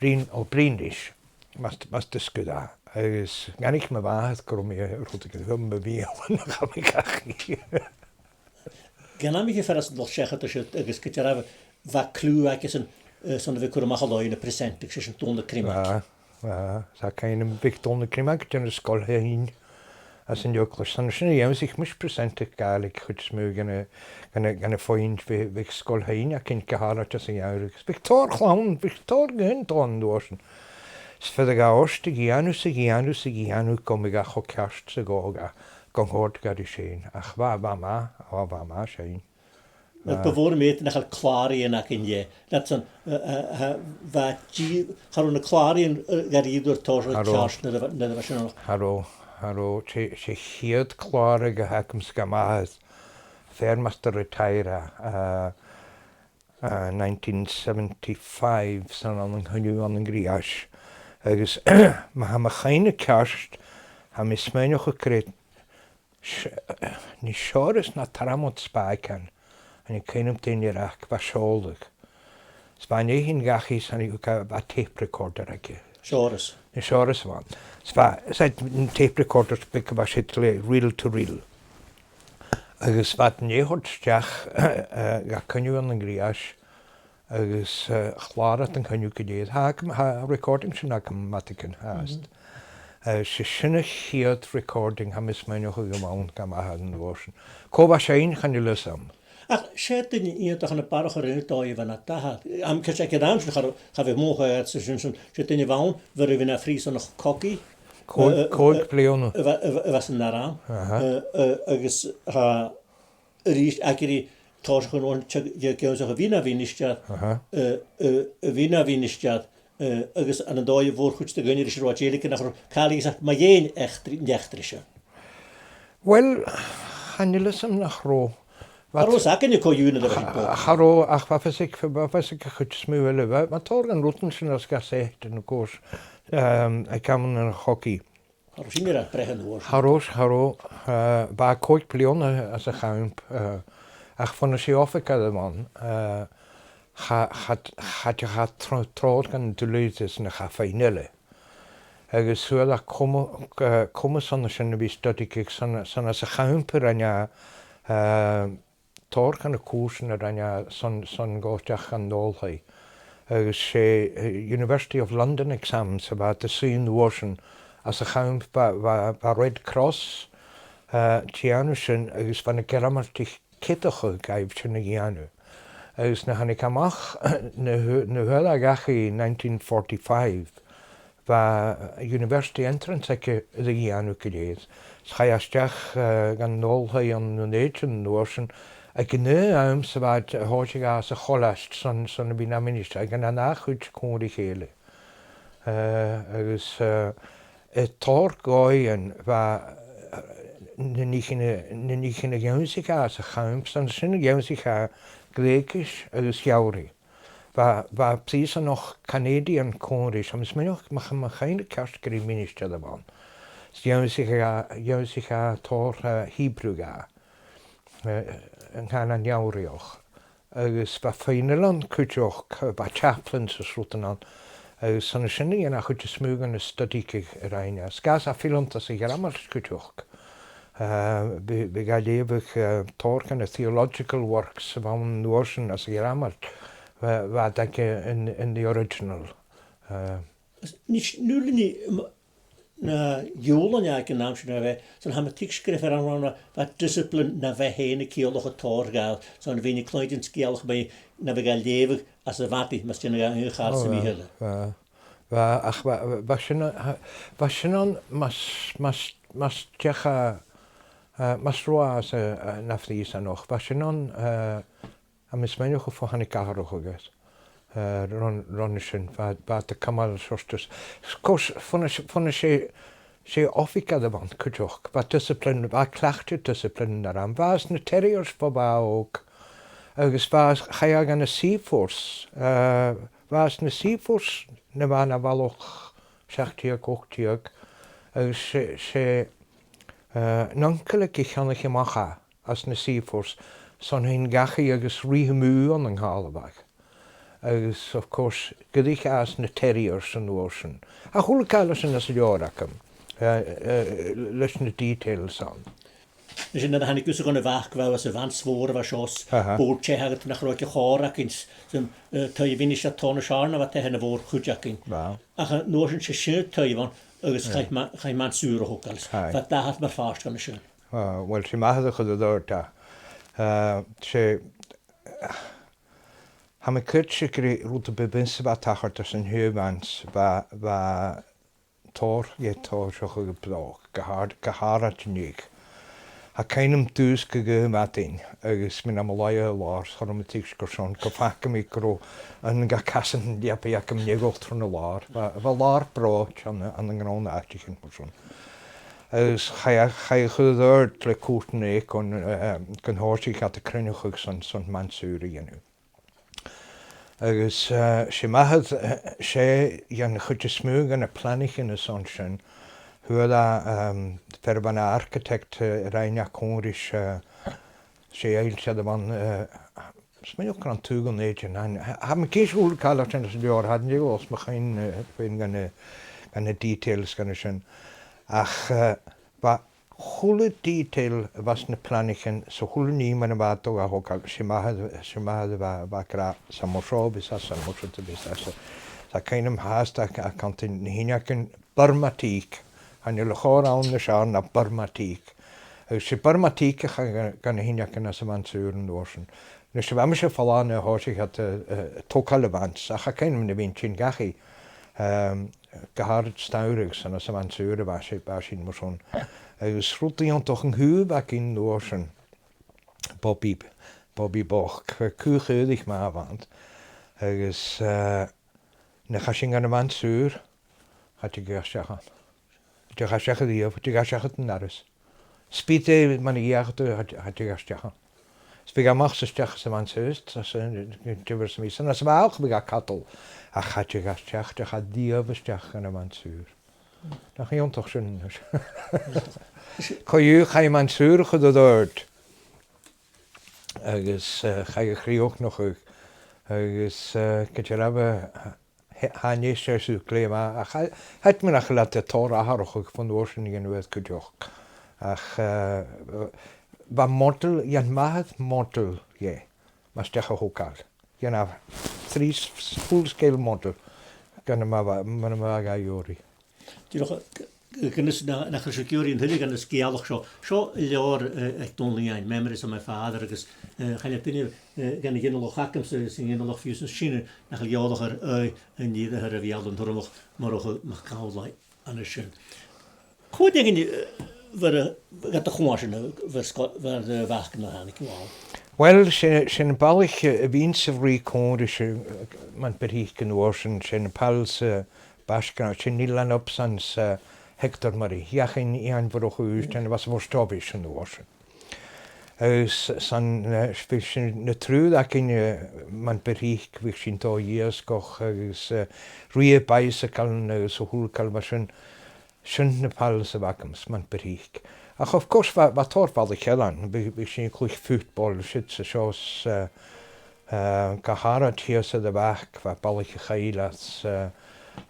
Bruidhinn, o, bruidhinn ris, mas, mas do sguir e. Agus dh'aithnich mo mhàthair gun robh mi, eh, rudeigin, gun robh mi a' bhìdeadh, nach eil mi gach nì. Gun a bhith a' faireachdainn dol seachad air siud agus gu dearbh bha cliù aigesan, eh, son a bhith a' cur a-mach a làimh na presentadh, 's e sin Dòmhnall Crimmeag. Bha, bha, tha cuimhn' agam, bhiodh Dòmhnall Crimmeag a' dèanamh sgoil Shathain anns an eaglais. 'S ann an sin a dh'ionnsaich mise presentadh Gàidhlig a' chuid as motha dhen a', dhen a', dhen a' phuing, bhiodh, bhiodh sgoil Shathain againn gu h-àraid anns a' gheamhradh. Bhiodh tòrr chlann, bhiodh tòrr dhaoine a' dol an uair sin. Is bhiodh e ga thoirt a dhèanamh 's a dhèanamh 's a dhèanamh gum biodh e cho ceart 's a ghabhadh e, gun còrdadh e ris fhèin. Ach bha, bha e math, bha, bha e math sin. Agus bu mhòr am meud nach eil clàraidhean againn dheth. Leis an, eh, eh, eh, bha dì-, cha robh na clàraidhean, eh, gar iarraidh air tòiseachadh ceart nuair a bha, nuair a bha sin ann. Cha robh, cha robh, 's e, 's e a' chiad chlàradh a th' agamsa gam athair, fear mas do retire e, eh, eh, nineteen seventy-five, 's ann ann an Coinneamh ann an Griais. Agus ma tha mo chuimhne ceart, tha mi a' smaoineachadh gur e s-, eh, nì Seòras no Tormod Spàicean, tha cuimhn' agam dè an t-ainm a bh' air, bha e a' seòladh. Is bha e a' faighinn dhachaigh 's thàinig, bha tape recorder aige. Seòras. Nì Seòras a bh' ann. Is bha, 's e an tape recorder beag a bha siud le reel to reel. Agus bha iad a' dol a-steach, eh, eh, gu Coinneamh ann an Griais, agus, eh, chlàr iad an coinneamh gu lèir. Tha agam, tha an recording sin agam, ma tha cuimhne agad. Eh, 's e sin a' chiad recording, tha mi a' smaoineachadh, a bh' ann gam athair an uair sin. Cò bha sin, chan eil fhios agam. Ach 's e duine iongantach a bha a' barrachd air an dòigh a bha e na d' athair. Am, ceart, aig an àm sin cha robh, cha bhiodh mòran aca sin, sin, 's e duine a bh' ann, bha e air a bhith na phrìosanach cogaidh. Còig, eh, còig eh, bliadhna. A bha, a bha, a bha san arm. Aha. Eh, eh, agus tha a-rithist, ag iarraidh tòiseachadh an uair sin, ge-, geamannan a bhith na mhinistear, aha, eh, eh, a bhith na mhinistear, eh, agus ann an dòigh a bha a' mhòr-chuid de dhaoine ris an robh e dèiligeadh nach robh càil a dh'fhios aca mu dheidhinn eachdraidh, an eachdraidh seo. Well, chan eil fhios agam nach robh. Cha robh fhios againne cò dh'fheumadh a bhith a' dol. Cha robh, ach bha fios aig, bha fios aig a' chuid as motha eile. Bha, bha tòrr dhen rudan sin a' sgath sèit an cùrsa, um, aig amannan a' chogaidh. Cha robh sin air a bhreith an uair sin. Cha robh, cha robh, eh, bha e còig bliadhna anns a' champ, eh, ach bhon a bha e oifigear a-mhàin, eh, cha, cha, cha, cha tro-, trobhad gun duilgheadas na cha fhaighinn eile. Agus fhuair e cuma, eh, cumas an sin a bhith a' studigeadh 's ann, 's ann anns a' champ a rinn e, eh, tòrr dha na cùrsan a rinn e son, son dhol a-steach dhan oilthigh. Agus 's e, eh, University of London exams a bha iad a' suidhe an uair sin anns a' champ, bha, bha, bha Red Cross, eh, a' dèanamh sin agus bha na Gearmailtich a' ceadachadh dhaibh sin a dhèanamh. Agus nuair a thàinig e a-mach, na hu-, na h-uile dhachaigh nineteen forty-five, bha university entrance aige ri dhèanamh gu lèir. 'S chaidh e a-steach, eh, dhan oilthigh ann an Dùn Èideann an uair sin, aig an aon àm 's a bha iad a' tòiseachadh às a' cholaiste son, son a bhith na mhinistear, aig an ath chuid còmhla ri chèile. Eh, agus, eh, eh, tòrr dhòighean bha, eh, na nithean, na nithean a dh'ionnsaich e anns a' champ, 's ann an sin a dh'ionnsaich e Greugais agus Geamhraidh. Bha, bha prìosanach Canadian còmhla ris, tha mi a' smaoineachadh, ma, ma tha mi ceart, gur e ministear a bh' ann. 'S dh'ionnsaich e, dh'ionnsaich e tòrr, eh, Hebrew dha, eh, an cànan Gheamhraidheach. Agus bha fèinealan cuideachd, bha chaplains is rudan ann. Agus 's ann an sin a dh'fheumadh a' chuid as motha dhen study a rinn e. 'S gus a fileanta sa Ghearmailt cuideachd. Eh, bha, bha e ga leughadh, eh, tòrr dha na theological works a bh' ann an uair sin anns a' Ghearmailt, bha, bha iad aige in, in the original. Eh. Nis, nuair a nì, m-, na giùlan aig an àm sin a bha, 's ann tha mi a' tuigsinn gur e fear an rann a bha discipline na bha e fhèin a' ciallachadh tòrr dha, 's ann a bha e a' cluinntinn sgeulachdan na bha e ga leughadh anns a' mhadainn, mus dèanadh e aon char sa mhìos eile. Bha, bha, ach bha, bha sin, bha sin ann mas, mas, mas deach e, eh, mas robh e anns a', eh, na phrìosan, ach bha sin ann, eh, tha mi a' smaoineachadh fo thàinig atharrachadh aige, eh, ron, ron a sin, bha, bha iad a' cumail seòrsa, 's course, fon a, fon a 's e, 's e oifigear a bh' ann cuideachd, bha discipline, bha cleachdte discipline na rinn. Bha e anns na Terriers bho bha e òg, agus bha, chaidh e dhan a' Sea Force, eh, bha e anns na Sea Force nuair a bha e na bhalach seachd deug, ochd deug, agus 's e, 's e, eh, an uncail aige a cheannaich a-mach e anns na Sea Force, son faighinn dhachaigh agus ruith a-muigh ann an Càrlabhagh. Agus, of course, dh'fhuirich e anns na Terriers an uair sin. Ach a h-uile càil a tha sin anns an leabhar agam, eh, eh, leis na details ann. Nise, nuair a thàinig thusa gun a' Bhac, bha e sa mhansa mhòr a bha seo, 's bòrd-teth agad nach robh aig a' chòrr againn, 's, eh, taigh a' mhinisteir Tòmas Sàrn a bha taigh na bhòrd-chuid againn. Bha. Ach an uair sin 's e sin an taigh a bh' ann, agus chaidh ma-, chaidh Mansur a thogail. Aye. Bha d' athair mar phàirt dhen a sin. Ah, uill, 's e m' athair a chuir air adhart e. Eh, 's e, tha mi a' creidsinn gur e rud a bu mhiosa a bha a' tachairt anns an t-seann mhansa, bha, bha tòrr, dheth tòiseachadh a' bhroc, gu h-àrd, gu h-àraid an-diugh. Tha cuimhn' agam dùsgadh aon mhadainn, agus mi nam laighe air an làr, 's cha robh mi a' tuigsinn carson, gu faca mi gun robh aon de na casan leabaidh agam a' neigheil tron an làr. Bha, bha an làr bròite ann, ann an grunnd àiteachan mar sin. Agus chaidh, chaidh a chur air adhart le cùirt nan eucoin, eh, gun tòisich iad a' cruinneachadh son, son Mansur a dhèanamh. Agus, eh, 's e m' athair, eh, 's e dhen a' chuid as motha dha na planaichean is an sin. Fhuair e, ehm, fear a bha na architect, eh, a rinn e còmhla ris, eh, 's e Ailse a bh' ann, eh, smaoinich gun robh e an taobh an Dùn Èideann, an, tha, tha mi cinnteach gu bheil càil air sin anns an leabhar, chan eil fhios 'm a' chuimhne, eh, fhèin dha na, dha na details dhen a sin. Ach, eh, bha a h-uile detail a bha sna planaichean, 's a h-uile nì mar a bha iad a' dol ga thogail, 's e m' athair, 's e m' athair a bha, bha ag ràdh, 's ann mar seo a bhios e, 's ann mar seo a bhios e, 's a, 's tha cuimhn' agam fhathast a, a' cantainn na h-uinneagan Burmatic, chan eil a' chòrr ann nas fheàrr na Burmatic. Agus 's e Burmatic a chaidh dha, dha na h-uinneagan anns a' Mhansa Ùr an uair sin. Nise, bha mise a' falbh nuair a thòisich iad, eh, eh, a' togail a' mhansa, ach tha cuimhn' agam na bhithinn a' tighinn dhachaigh, ehm, gu h-àraid as t-samhradh 's ann anns a' Mhansa Ùr a bha si-, bha sinn mar sin. Agus rud iongantach an cù a bh' againn an uair sin, Bobby, Bobby bochd, cù chaorach math a bh' ann. Agus, eh, nuair a chaidh sinn dhan a' Mhansa Ùr, cha tigeadh e a-steach ann. Cha tigeadh e a-steach a-riamh, cha tigeadh e a-steach dhan doras. Spìd e mar a dh'fheuch thu, cha, cha tigeadh e a-steach ann. Is bhiodh e a-mach 's a-steach sa mhansa, 's a, diofar 's a bha mi san, is a bha e a' cadal, ach cha tigeadh e a-steach, cha dèanadh e a-steach dhan a' mhansa. Nach iongantach sin. Co-dhiù, chaidh am mansa a chur air dòigh. Agus, eh, chaidh a chrìochnachadh. Agus, eh, ged a bha e, tha e a-nis air sùil glè mhath, ach tha, tha mi nach eil iad a' toirt atharrachadh bhon uair sin a dhèanamh air cuideachd. Ach, eh, bha modal, dhan mhath modal dheth, mas deach a thogail. Dhan a' three s-, full scale modal, gun a bha, mar a bha e ga iarraidh. Dìreach, gu, gu, gun fhios na, nach eil sibh ag iarraidh an tuilleadh dhen sgeulachd seo. Seo leabhar, eh, aig Dòmhnall Iain, Memories of My Father, agus, eh, chan eil duine, eh, dhan a' ghinealach agamsa, 's an ginealach fiù 's an sin, nach eil eòlach air aghaidh an fhir a bha a' dol an t-Urramach, Murchadh MacAmhlaigh an uair sin. Cò aig an, eh, bheir, eh, ged a chuala sinn, eh, bheir sgo-, bheir, eh, a mhac na thàinig a-mach? Uill, 's e, 's e na balaich, eh, a bhithinn-sa ri còmhla ris, eh, mun bheirt fhichead an uair sin, 's e na pals, eh, Baisgeann, 's e Neil Lann Upson 's, eh, Hector Murray. Eachainn Iain Mhurchaidh Ùisdein, a bha sa Phort Obraich an uair sin. Agus 's ann, eh, bha sinn na triùir againn, eh, mun bheirt fhichead, bha sinn a' dol a dh'iasgach agus, eh, a' ruith air baidhsagalan agus a h-uile càil mar sin. Sin na pals a bh' agamsa mun bheirt fhichead. Ach of course, bha, bha tòrr bhalaich eile ann, bha, bha sinn a' cluich football, siud 's an seo 's, eh, eh, gu h-àraid shìos air a' Bhac, bha balaich a' Chaoil ann, eh,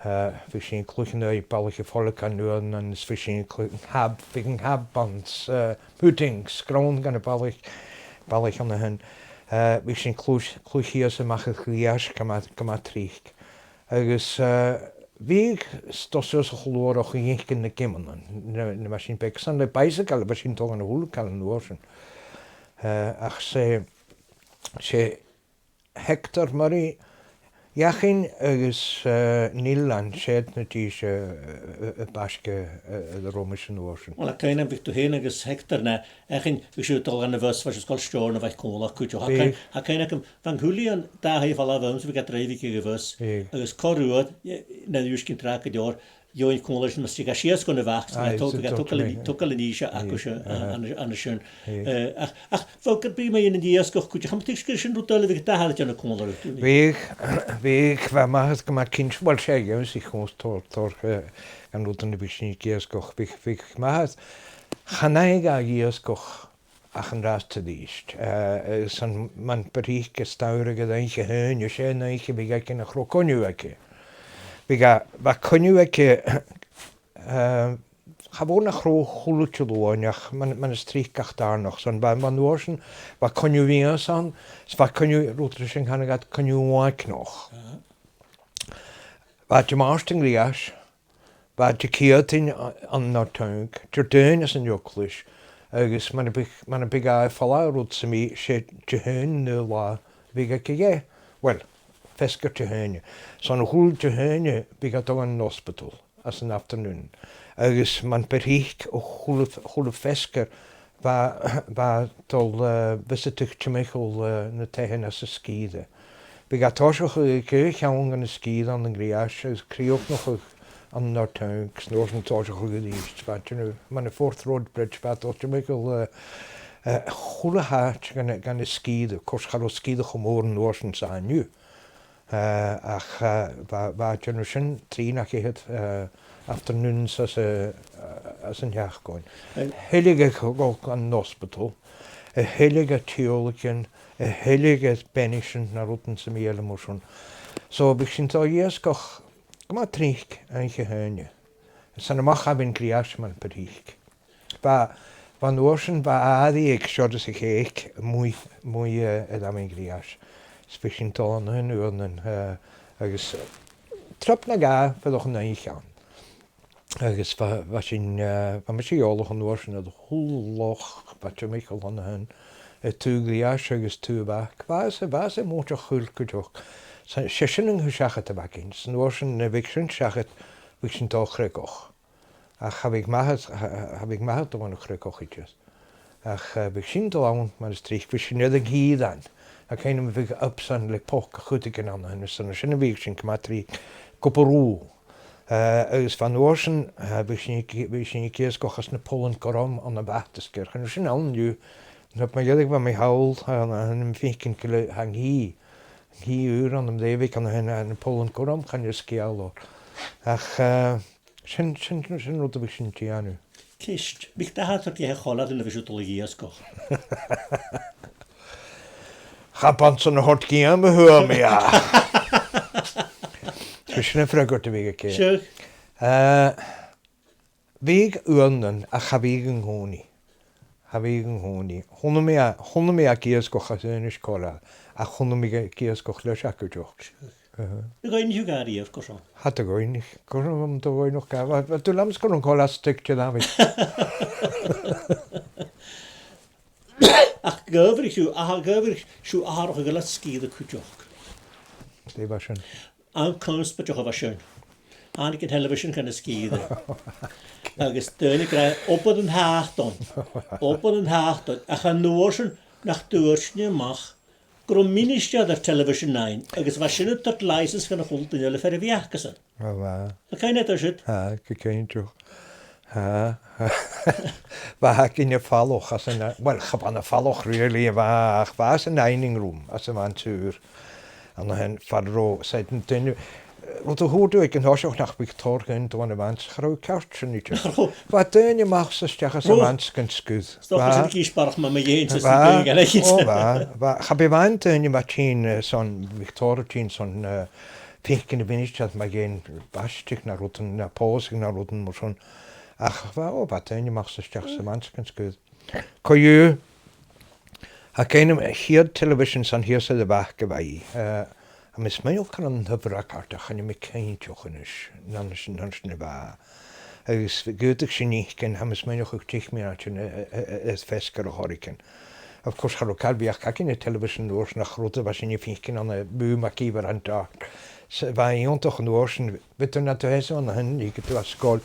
eh, bha sinn a' cluich an aghaidh balaich a' Phoilghein uaireannan, is bha sinn a' cluich an Hab, bha an Hab ann, eh, Puddings, grunn dha na balaich, balaich an sin. Eh, bha sinn a' cluich, cluich shìos a-mach à Griais gu math, gu math tric. Agus, eh, bhiodh 's dòcha suas a' chlòir a' faicinn na geamannan, nuair, nuair a bha sinn beag. 'S ann le baidhsagal a bha sinn a' dol dhan a h-uile càil an uair sin. Eh, ach 's e, 's e Hector Murray, Eachainn agus, eh, Neil Lann, 's iad na dithis, eh, eh, eh, Baisge, eh, eh, a bha romham san uair sin. Uill, tha cuimhn' agam, bhiodh tu fhèin agus Hector na, Eachainn, bhiodh sibh a' dol dhan a' bhus, bha sibh a' sgol Steòrnabhagh còmhla cuideachd. Tha cuimhn', tha cuimhn' agam, bha an cuilithidh an dà thaobh a' falbh ann, 's bhiodh e a' draibheadh aig a' bhus, agus corra uair, eh, nan uisge an tràigh gu leòr, gheibheadh sinn còmhla ris, mas tigeadh e sìos gun a' Bhac, 's bhiodh e a' togail, togail an, togail an fhìs agus, eh, an, an sin. Eh, ach, ach, bha, gu bhith mi ann an iasgach cuideachd, am biodh sibh gu sin rud eile a bhiodh d' athair a' dèanamh còmhla ribh? Bhiodh, bhiodh, bha m' athair gu math cinnteach, uill, 's e, dh'ionnsaich e cho tòrr, tòrr, eh, dhan rud a bhiodh sinn ag iasgach, bhiodh, bhiodh m' athair, chan fhaigheadh e iasgach ach an-dràsta a-rithist. Eh, agus 's ann mun bheirt fhichead as t-samhradh aig an oidhche Haoine, 's e an oidhche a bhiodh aige nach robh coinneamh aige. Bhiodh e, bha coinneamh aige, eh, cha mhòr nach robh a h-uile Diluain ach mun, mun a' strì gach dàrnach. 'S ann bha, bha an uair sin, bha coinneamh mhìos ann, 's bha coinneamh, rud ris an canadh iad coinneamh uaigneach. Bha Dimàirt an Griais, bha Diciadain an Àird Theanga, Diardaoin anns an Eaglais, agus mar a bhiodh, mar a bhiodh e a' falbh air rud sam bith, 's e Dihaoine an aon latha a bhiodh aige dheth. Uill, feasgar Dihaoine. 'S ann a h-uile Dihaoine bhiodh e a' dol dhan an ospadal anns an afternoon. Agus mun bheirt fhichead a h-uile, a h-uile feasgar, bha, bha e a' dol, eh, visit-adh timcheall, eh, na taighean anns an sgìre. Bhiodh e a' tòiseachadh aig aon cheann dhen sgìre ann an Griais, agus a' crìochnachadh ann an Àird Theanga, 's an uair sin a' tòiseachadh a-rithist. Bha, you know, mar a' Forth Road Bridge, bha e a' dol timcheall, eh, eh, a h-uile h-àite dhen, dhen sgìre, of course, cha robh sgìre cho mòr an uair sin 's a tha an-diugh. Eh, ach, eh, bha, bha e a' dèanamh sin trì no ceithir, eh, afternoons anns a', eh, anns an t-seachdain. An... Thilleadh e gu, gu, dhan ospadal, a thilleadh à tiodhlacan, a thilleadh à bainnsean no rudan sam bith eile mar sin. So, bhiodh sinn a' dol a dh'iasgach gu math tric an oidhche Haoine. 'S ann a-mach à Beinn Ghriais mun bheirt fhichead. Bha, bha an uair sin, bha àirigh aig Seòras a' Chèic a-muigh, a-muigh, eh, air Abhainn Ghriais. Is bhiodh sinn a' dol an sin uaireannan, eh, agus, eh, trip no dhà a' fuireach an oidhche ann. Agus bha, bha sinn, eh, bha mise eòlach an uair sin air a h-uile loch, bha timcheall an sin, eh, taobh Ghriais agus taobh a' Bhac. Bha e, bha e mòr a' chùil cuideachd. 'S e sin an cur-seachad a bh' againn. 'S an uair sin, nuair a bhiodh sin seachad, bhiodh sinn a' dol a chreagach. Ach cha bhiodh m' athair, cha, cha bhiodh m' athair a' dol dhan a' chreagach idir. Ach, eh, bhiodh sinn a' dol ann, mar as trice, bhiodh sinn air an cìr ann. Tha cuimhn' agam a bhiodh Upson le poca cuideigin ann, agus 's ann an sin a bhiodh sinn gu math tric gu brù. Eh, agus bhon uair sin, eh, bhiodh sinn ag, bhiodh sinn ag iasgach anns na poilean gorm ann am Bàtasgeir. Chan eil sin ann an-diugh, Nuair a bha mi a' dol, bha mi a' faicinn gu leòr, tha an cìobair, an cìobair ùr ann an Dàibhidh, an, an, an Pòlainn Gorm, chan eil sgeul orra. Ach, eh, sin, sin, sin rud a bhiodh sinn a' dèanamh. Ceist, bhiodh dà thaobh air choreigin nuair a bhiodh sibh a' dol a dh'iasgach. Cha b' ann sin a thuirt Giam a fhuair mi e. Bha sin a' freagairt a bhiodh aige. Sure. Eh, bhiodh uaireannan ach cha bhiodh an-còmhnaidh. Cha bhiodh an-còmhnaidh. Chunnaic mi e, chunnaic mi e ag iasgach às aonais còmhla, ach chunnaic mi e ag iasgach leis a' chuideachd. Sure. Aha. An do dh'fhaighnich thu dha a-riamh carson? Cha do dh'fhaighnich, carson a bha mi a' dol a dh'fhaighneachd dha? Bha, bha dùil agams' gun robh an coileach a' tighinn a-mach. Ach dh'adhbhraich sibh, ach dh'adhbhraich sibh atharrachadh gu leòr sgìre cuideachd. Dè bha sin? An connspaid a bha sin. Thàinig an television chun na sgìre. Agus daoine ag ràdh, obair an t-seachdain. Obair an t-seachdain. Ach an uair sin nach d' fhuair sinn a-mach gun robh ministear air Television Nine, agus bha sin a' toirt license chun a h-uile duine eile far a bheachd-san. Ò, bha. Tha cuimhne agad air sin? Tha, gu cinnteach. Tha, tha. Bha againn am falach às an, well, cha b' ann am falach really a bha, ach bha às an dining room, às a' mhansa ùr. An sin far an robh, said an duine, rud a thuirt thu aig an toiseach nach biodh tòrr dhaoine a' dol dhan a' mhansa, cha robh ceart sin idir. Bha daoine a-mach 's a-steach às a' mhansa gun sgur. Stop, bha sin ag èisteachd barrachd mar mo dheidhinn, 's bha, daoine gan fhios. Ò, bha, bha. Cha b' e a-mhàin daoine a bha a' tighinn, eh, son, bhiodh tòrr a' tighinn son, eh, faicinn a' mhinistear mu dheidhinn baisteadh no rudan, no pòsadh no rudan mar sin. Ach bha, ò, bha daoine a-mach 's a-steach às a' mhansa gun sgur. Co-dhiù, tha cuimhn' agam, a' chiad television san t-seagh sa bh' aca a bha i, eh, tha mi a' smaoineachadh gur ann an Taobh Fhracaird, ach chan eil mi cinnteach a-nis, nan, nan, nan a bha. Agus dh'fhaodadh sin fhaicinn, tha mi a' smaoineachadh gun tich mi an sin, eh, eh, eh, eh, feasgar air choreigin. Of course, cha robh càil a bhiodh againn air television an uair sin ach rud a bha sinn a' faicinn ann am Bùth MacÌomhair an Dart. 'S bha e iongantach an uair sin, bhiodh tu nad sheasamh an sin, thigeadh tu à sgoil.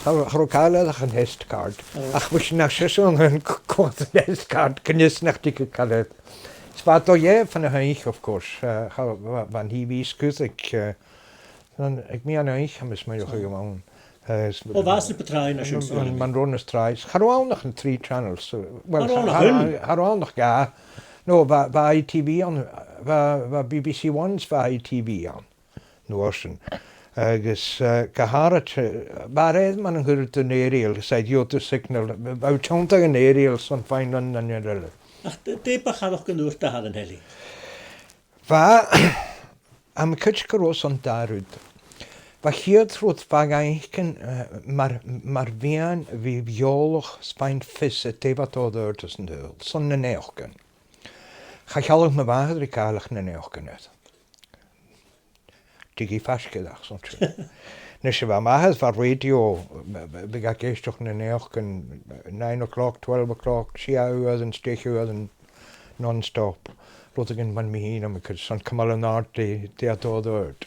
Cha, cha robh càil eile ach an test card. Ach bha sinn a' seasamh an sin, c-, còmhla ris an test card, gun fhios nach tigeadh càil eile. 'S bha e dol dheth fad na h-oidhche, of course, eh, cha, bha, bha an TV sgur aig, eh, an, aig meadhan-oidhche, tha mi a' smaoineachadh gu bheil. Eh, 's, ò, bha sin na bu tràithe na sin, mun, mun robh nas tràithe. Cha robh ann ach an three channels, so, well, cha robh ann ach aon. Cha robh ann ach dhà. No, bha, bha I T V ann, bha, bha B B C One 's bha I T V ann an uair sin. Agus, eh, gu h-àraid, eh, bha e rèidh mar an cuireadh tu an aerial, 's e, gheibheadh tu signal, bha thu a' tionndadh an aerial son faighinn an, an aerial. Ach d-, dè bu chòir dhut gun d' fhuair thu an telly? Bha, tha mi cinnteach gun robh e son dà rud. Bha a' chiad rud, bha e ga fhaicinn, eh, mar, mar mheadhan a bhith eòlach 's faighinn fios air dè bha a' dol air adhart san t-saoghal, son na naidheachdan. Cha shealladh mo mhàthair ri càil ach na naidheachdan air. Tigeadh i faisg air ach son sin. Nis, bha m' athair, bha rèidio, b-, b-, bhiodh e ag èisteachd na naidheachdan, nine o'clock, twelve o'clock, sia uairean, deich uairean, non-stop. Rudeigin mar mi fhìn, tha mi cinnteach, son cumail an àird dè, dè bha a' dol air adhart.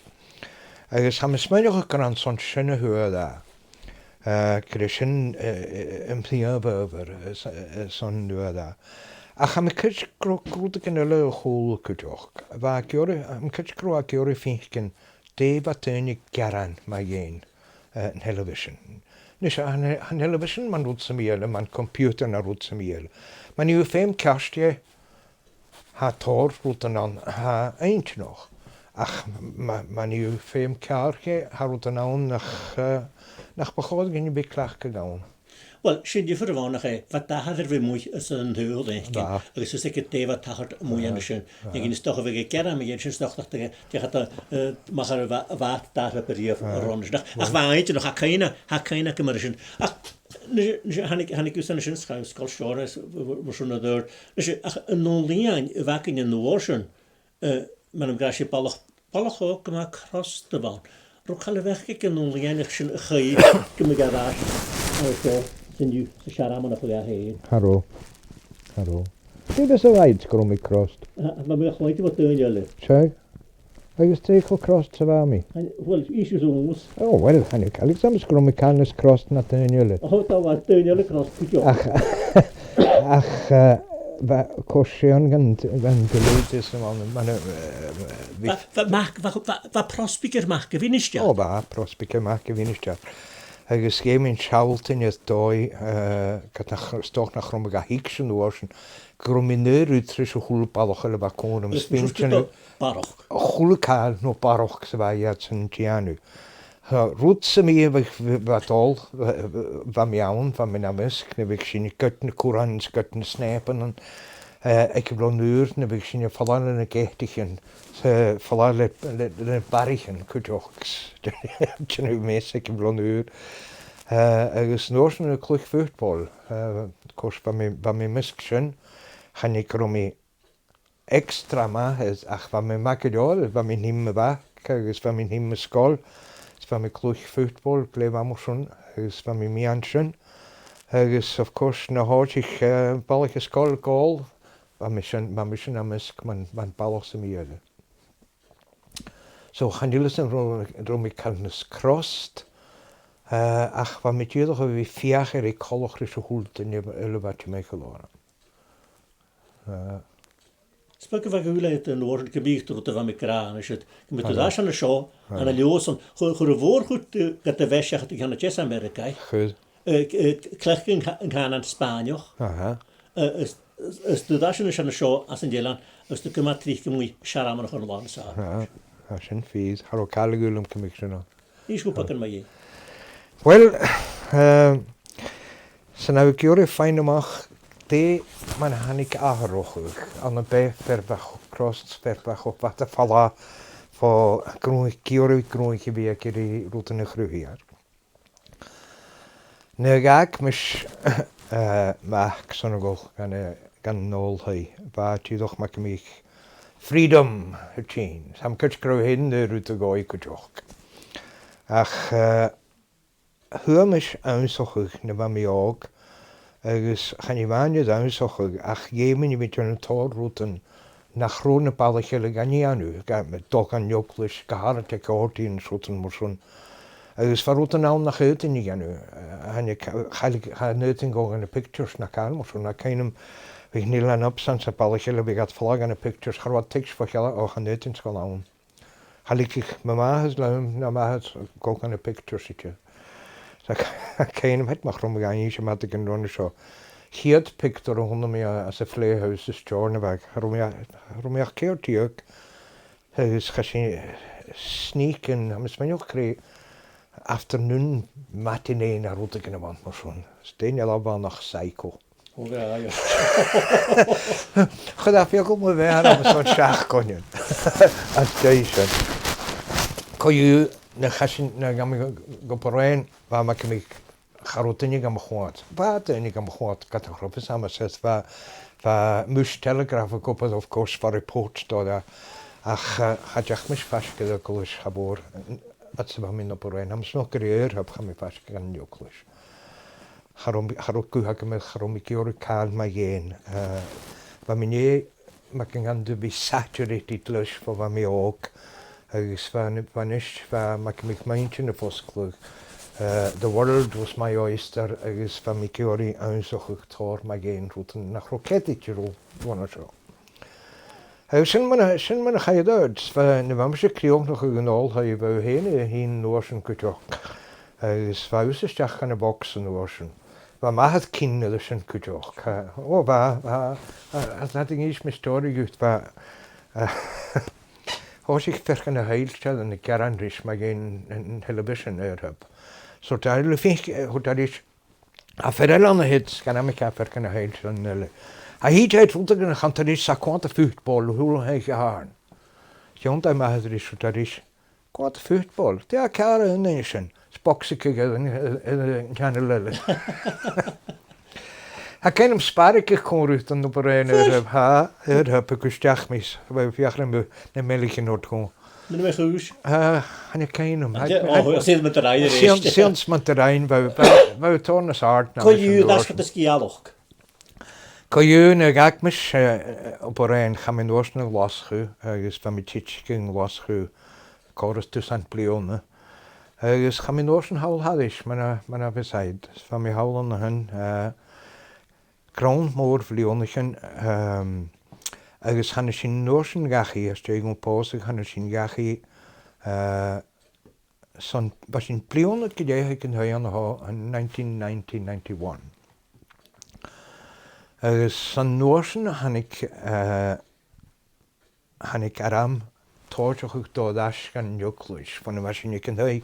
Agus tha mi a' smaoineachadh gur ann son sin a fhuair e. Eh, gur e sin, eh, eh, am prìomh adhbhar, eh, s-, eh, son an fhuair e. Ach tha mi cinnteach gun robh rudeigin eile a' chùl cuideachd. Bha e ag iarraidh, tha mi cinnteach gun robh e ag iarraidh faicinn dè bha daoine a' gearan mu dheidhinn, eh, an television. Nis, tha an, tha an television mar rud sam bith eile, mar computer no rud sam bith eile. Ma nì thu feum ceart dheth, tha tòrr rudan ann a tha inntinneach. Ach ma, ma nì thu feum ceàrr dheth, tha rudan ann nach, eh, nach bu chòir dhuinn a bhith a' cleachdadh ann. Well, 's e diofar a bh' ann, nach e, bha d' athair air a bhith a-muigh anns an t-saoghal fhaicinn, bha, agus fios aige dè bha a' tachairt a-muigh an sin. Bha. Agus 's dòcha bhiodh e ag gearan mu dheidhinn sin, 's dòcha nach do, dè chaidh, eh, mach air a bha, bha d' athair air a bhith a-riamh, bha, roimhe sin. Ach, ach bha e inntinneach, tha cuimhne, tha cuimhne agam air sin. Ach, nis, nis, thàinig, thàinig thusa an sin, sgoil, sgoil Steòrnabhaigh, mar sin air adhart. Nis, ach an ùr-lìon a bh' againn an uair sin, eh, mar a bha sibh, balach, balach òg gu math crosta a bh' ann. An robh càil a bh' aig an ùr-lìon sin a chaidh gum biodh e air ais, eh, seo, san, san t-searmonachadh fhèin? Cha robh. Cha robh. Dè bhios a' bhàidh gun robh mi crosta? Ah, bha mi a' cluinntinn bho dhaoine eile. Seadh? Agus dè cho crosta 's a bha mi? An, well, is is ùs. Oh, well, chan eil càil agam, 's gun robh mi càil nas crosta na daoine eile. Oh, tha, bha daoine eile crosta gu leòr. Ach, ach, eh, bha, cò 's e an, an, an delight is am, an, an, eh, bha, bha mac, bha, bha, bha Prosbaig air mac a' mhinisteir? Oh, bha, Prosbaig air mac a' mhinisteir. Agus dh'fheumainn sealltainn air dòigh, eh, ged nach, 's dòcha nach robh mi ga thuigsinn an uair sin, gun robh mi an aon rud ris a h-uile balach eile a bha còmhla rium. Is bha sin barrachd. A h-uile càil no barrachd 's a bha iadsan a' dèanamh. Tha, rud sam bith a bha, bha dol, bha, bha mi ann, bha mi nam measg, nam biodh sinn a' goid na curranan, a' goid na snàipeanan, eh, aig a' Bhliadhn' Ùr, nam biodh sinn a' falbh leis na geataichean, 's a' falbh le, le, le na barraichean cuideachd. Dèanamh meas aig a' Bhliadhn' Ùr. Eh, agus an uair sin a' cluich football, eh, of course, bha mi, bha mi am measg sin, chan e gun robh mi extra math, is, ach bha mi math gu leòr, bha mi an t-ìm a' Bhac, agus bha mi an t-ìm na sgoil, is bha mi a' cluich football glè mhath mar sin, agus bha mi miann sin. Agus, of course, nuair a thòisich, eh, balaich na sgoile ag òl, bha mi sin, bha mi sin am measg mun, mun balach sam bith eile. So, chan eil fhios agam an robh, an robh mi càil nas crosta, eh, ach bha mi dìreach a' feuchainn ri coltach ris a h-uile duine eile a bha timcheall orm. Eh. 'S beag a bha a dhùil agad an uair sin gum biodh rud a bha mi ag ràdh, is iad, gum biodh tu air ais an seo, ann an Leòdhas, chuir, chuir a' mhòr-chuid, eh, gad a' bheatha seachad aig an Deas Ameireagaidh. Chuir. Eh, c-, eh, cleachd an ca-, an cànan Spàinneach. Aha. Eh, is, is, is tu air ais an seo, an seo às an eilean, is tu gu math tric a-muigh searmonachadh air an là-sa. Ah, ah, sin fìor. Cha robh càil a dh'fhios agam gum biodh sin ann. Nì seo beagan mu dheidhinn. Well, eh, 's ann a bha mi ag iarraidh faighinn a-mach dè mar a thàinig atharrachadh ann am beatha fear a bha cho crosta, fear a bha cho fada falamh, bho ghnothaich, ag iarraidh gnothaichean a bhith aige ri rudan a chruthachadh. Nuair a dh'fhàg mise, eh, mac son a' ghul gun, eh, gun oilthigh, bha dìreach mar gum biodh freedom a' tighinn. Tha mi cinnteach gun robh sin an aon rud a dh'fhàg cuideachd. Ach, eh, fhuair mise ionnsachadh nuair a bha mi òg, agus chan e a-mhàin ionnsachadh, ach dh'fheumainn a bhith a' dèanamh tòrr rudan nach robh na balaich eile gan dèanamh, ga-, dol dhan eaglais, gu h-àraid aig àrdaidhean is rudan mar sin. Agus bha rudan ann nach fhaodainn a dhèanamh, eh, chan e, cha-, cha-, chan fhaodainn a dhol dha na pictures no càil mar sin, tha cuimhn' agam, bhiodh Neil an Upson 's na balaich eile, bhiodh iad a' falbh dha na pictures, cha robh iad a' tuigsinn fo cheàrr, o, chan fhaodainn a dhol ann. Cha leigeadh mo mhàthair leam, no m' athair, a dhol dha na pictures idir. Tha cuimhn' agam, thèid mi a-mach, cha robh mi ga innse mada gun robh an seo a' chiad picture a chunnaic mi a-, anns a' Playhouse ann an Steòrnabhagh. Cha robh mi a-, cha robh mi ach ceithir deug, agus chaidh sinn sneaking, tha mi a' smaoineachadh gur e afternoon matinee no rudeigin a bh' ann mar sin. 'S dè an t-ainm a bh' ann ach Psycho. Ò, bha, aye. Chuir e fiacail mu bheatha orm airson seachdain. Às dèidh sin. Co-dhiù, nuair a chaidh sinn, nuair a chaidh mi gu, gu Obar Dheathain, bha mi gu bhith, cha robh duine gam choimhead. Bha duine gam choimhead, ged nach robh fhios agam, is bha, bha Moose Telegraph ag obair, of course, far am port dha. Ach, eh, cha deach mise faisg air eaglais, cha mhòr, fhad 's a bha mi ann an Obar Dheathain. Tha mi a' smaoineachadh gur e aon turas a chaidh mi faisg air an eaglais. Cha robh, cha robh guth agam air, cha robh mi ag iarraidh càil mu dheidhinn. Eh, bha mi an dèidh, mar gum biodh, bhith saturated leis bho bha mi òg, agus bha, bha a-nis, bha, mar gum biodh, m' inntinn a' fosgladh, eh, the world was my oyster, agus bha mi ag iarraidh ionnsachadh tòrr mu dheidhinn rudan nach robh cead idir ro-, ron a seo. Agus sin mar a, sin mar a chaidh an rud, bha, nuair a bha mise a' crìochnachadh an oilthigh, bha thu fhèin a' tighinn an uair sin cuideachd. Agus bha thusa a-steach dhan a' bhogsa an uair sin. Bha m' athair cinnteach air sin cuideachd. Cha, o, bha, bha, a, a, a, tha mi a' dol a dh'innse mo stòiridh dhut, bha, a, thòisich fear dhen a' Shoillsear a' gearan ris mu dheidhinn an, an television air, air Hub. So, thuirt e ris, thuirt e ris, tha fear eile ann a thèid, 's chan eil mi a' faicinn a h-uile sìon eile. Tha i a' dèanamh rudeigin a chanadh i ris, 's e coimhead football a th' uile h-oidhche a th' ann. Thionndaidh m' athair ris, thuirt e ris, coimhead football? Dè tha ceàrr ann an sin? 'S bogsaicheadh air an, air, air an channel eile. Tha cuimhn' agam spàirigh còmhla riut an Obar Dheathain air, tha, air Hub a-staigh mise, bha mi a' feuchainn ri mo, na meileagan a thoirt dhomh. Mun a' chùis? Ah, chan eil cuimhn' agam. An e, o, 's e mun do rinn a-rithist. Sin, sin 's mun do rinn, bha, bha, bha tòrr nas àirde na. Co-dhiù, an uair sin. Dè an sgeulachd? Co-dhiù, nuair a dh'fhàg mise, eh, Obar Dheathain, chaidh mi an uair sin a Ghlaschu, agus bha mi a' teaching ann an Glaschu, còrr is dusan bliadhna. Agus chaidh mi an uair sin thall thairis, mar a, mar a bhios iad. Is bha mi thall an sin, eh, grunn mhòr bhliadhnaichean, ehm, agus thàinig sinn an uair sin dhachaigh, às dèidh dhomh pòsadh, thàinig sinn dhachaigh, eh, son, bha sinn bliadhna gu leth aig an taigh an seo, an nineteen ninety, ninety-one. Agus san uair sin thàinig, eh, thàinig orm tòiseachadh dol air ais dhan eaglais, bhon a bha sinn aig an taigh,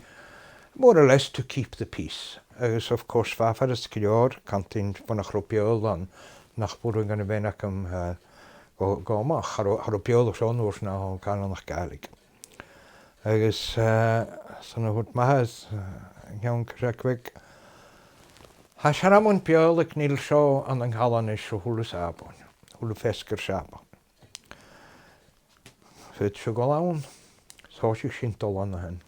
more or less to keep the peace. Agus, of course, bha e furasta gu leòr, cantainn bhon nach robh Beurla ann, nach b' urrainn dhan a' bhean agam, eh, dhol, dhol a-mach, cha robh, cha robh Beurla aig an uair sin ach cànan Gàidhlig. Agus, eh, san a thuirt m' athair, eh, an ceann gu seac bheag, "Tha searmon Beurla aig Neil Shaw ann an Calanais a h-uile Sàbaid, a h-uile feasgar Sàbaid. Faodaidh sibh a dhol ann." Is thòisich sinn a' dol ann a shin.